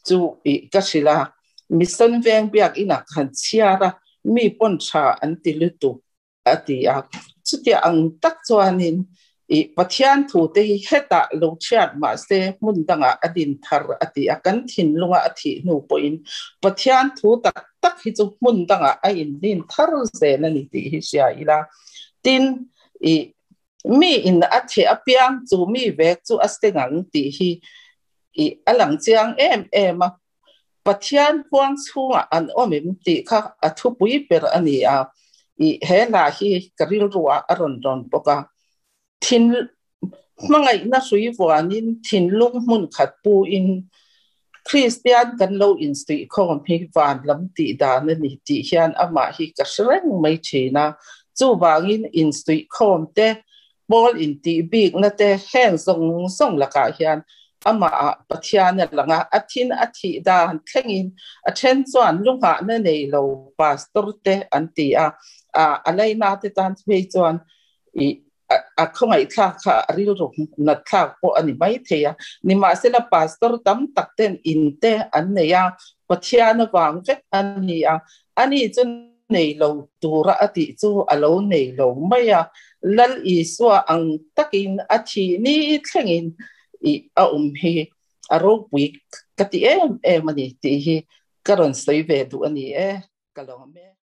chu i ka hrilh a, Mission veng biak inah ka han chhiar a, mi pawn tha an ti lutuk a ti a. Chutia ang tak chuanin i Pathian thu te hi hetah lo chhiat mah se hmun dangah a din thar a ti a, kan thinlunga a thih hnu pawhin Pathian thu tak tak hi chu hmun dangah a indin thar zel a ni tih hi hria ila. Tin, i mi in a theh apiang chu mi vek chu a seng ang tih hi i a lang chiang em em a, Pathian huang chhungah an awm em tih kha a thupui ber a ni a, i he hla hi ka rilruah a rawn rawn bawk a. Thin hmangaihna hrui vuanin thinlung hmun khat puin Kristian kan lo insuihkhawm hi van lam tih dan a ni tih hian amah hi ka hre reng mai thin a, chuvangin insuihkhawm te, pawl intih bikna te heng zawng zawng lakah hian Amah ah Pathian a lang a, a thin a thih dan thlengin a then chuan lunghahna nei lo pastor te an ti a, a laina te tan phei chuan i a khawngaihthlak kha a rilru nat thlak pawh a ni mai thei a. Nimahsela pastor tam tak ten in te an nei a, Pathian avang vek a ni a, ani chu nei lo tura a tih chu a lo nei lo mai a, Lal Isua ang takin a thih ni thlengin i a awm hi a ropui ka ti em em a ni tih hi ka rawn sawi ve duh a ni e, ka lawm e.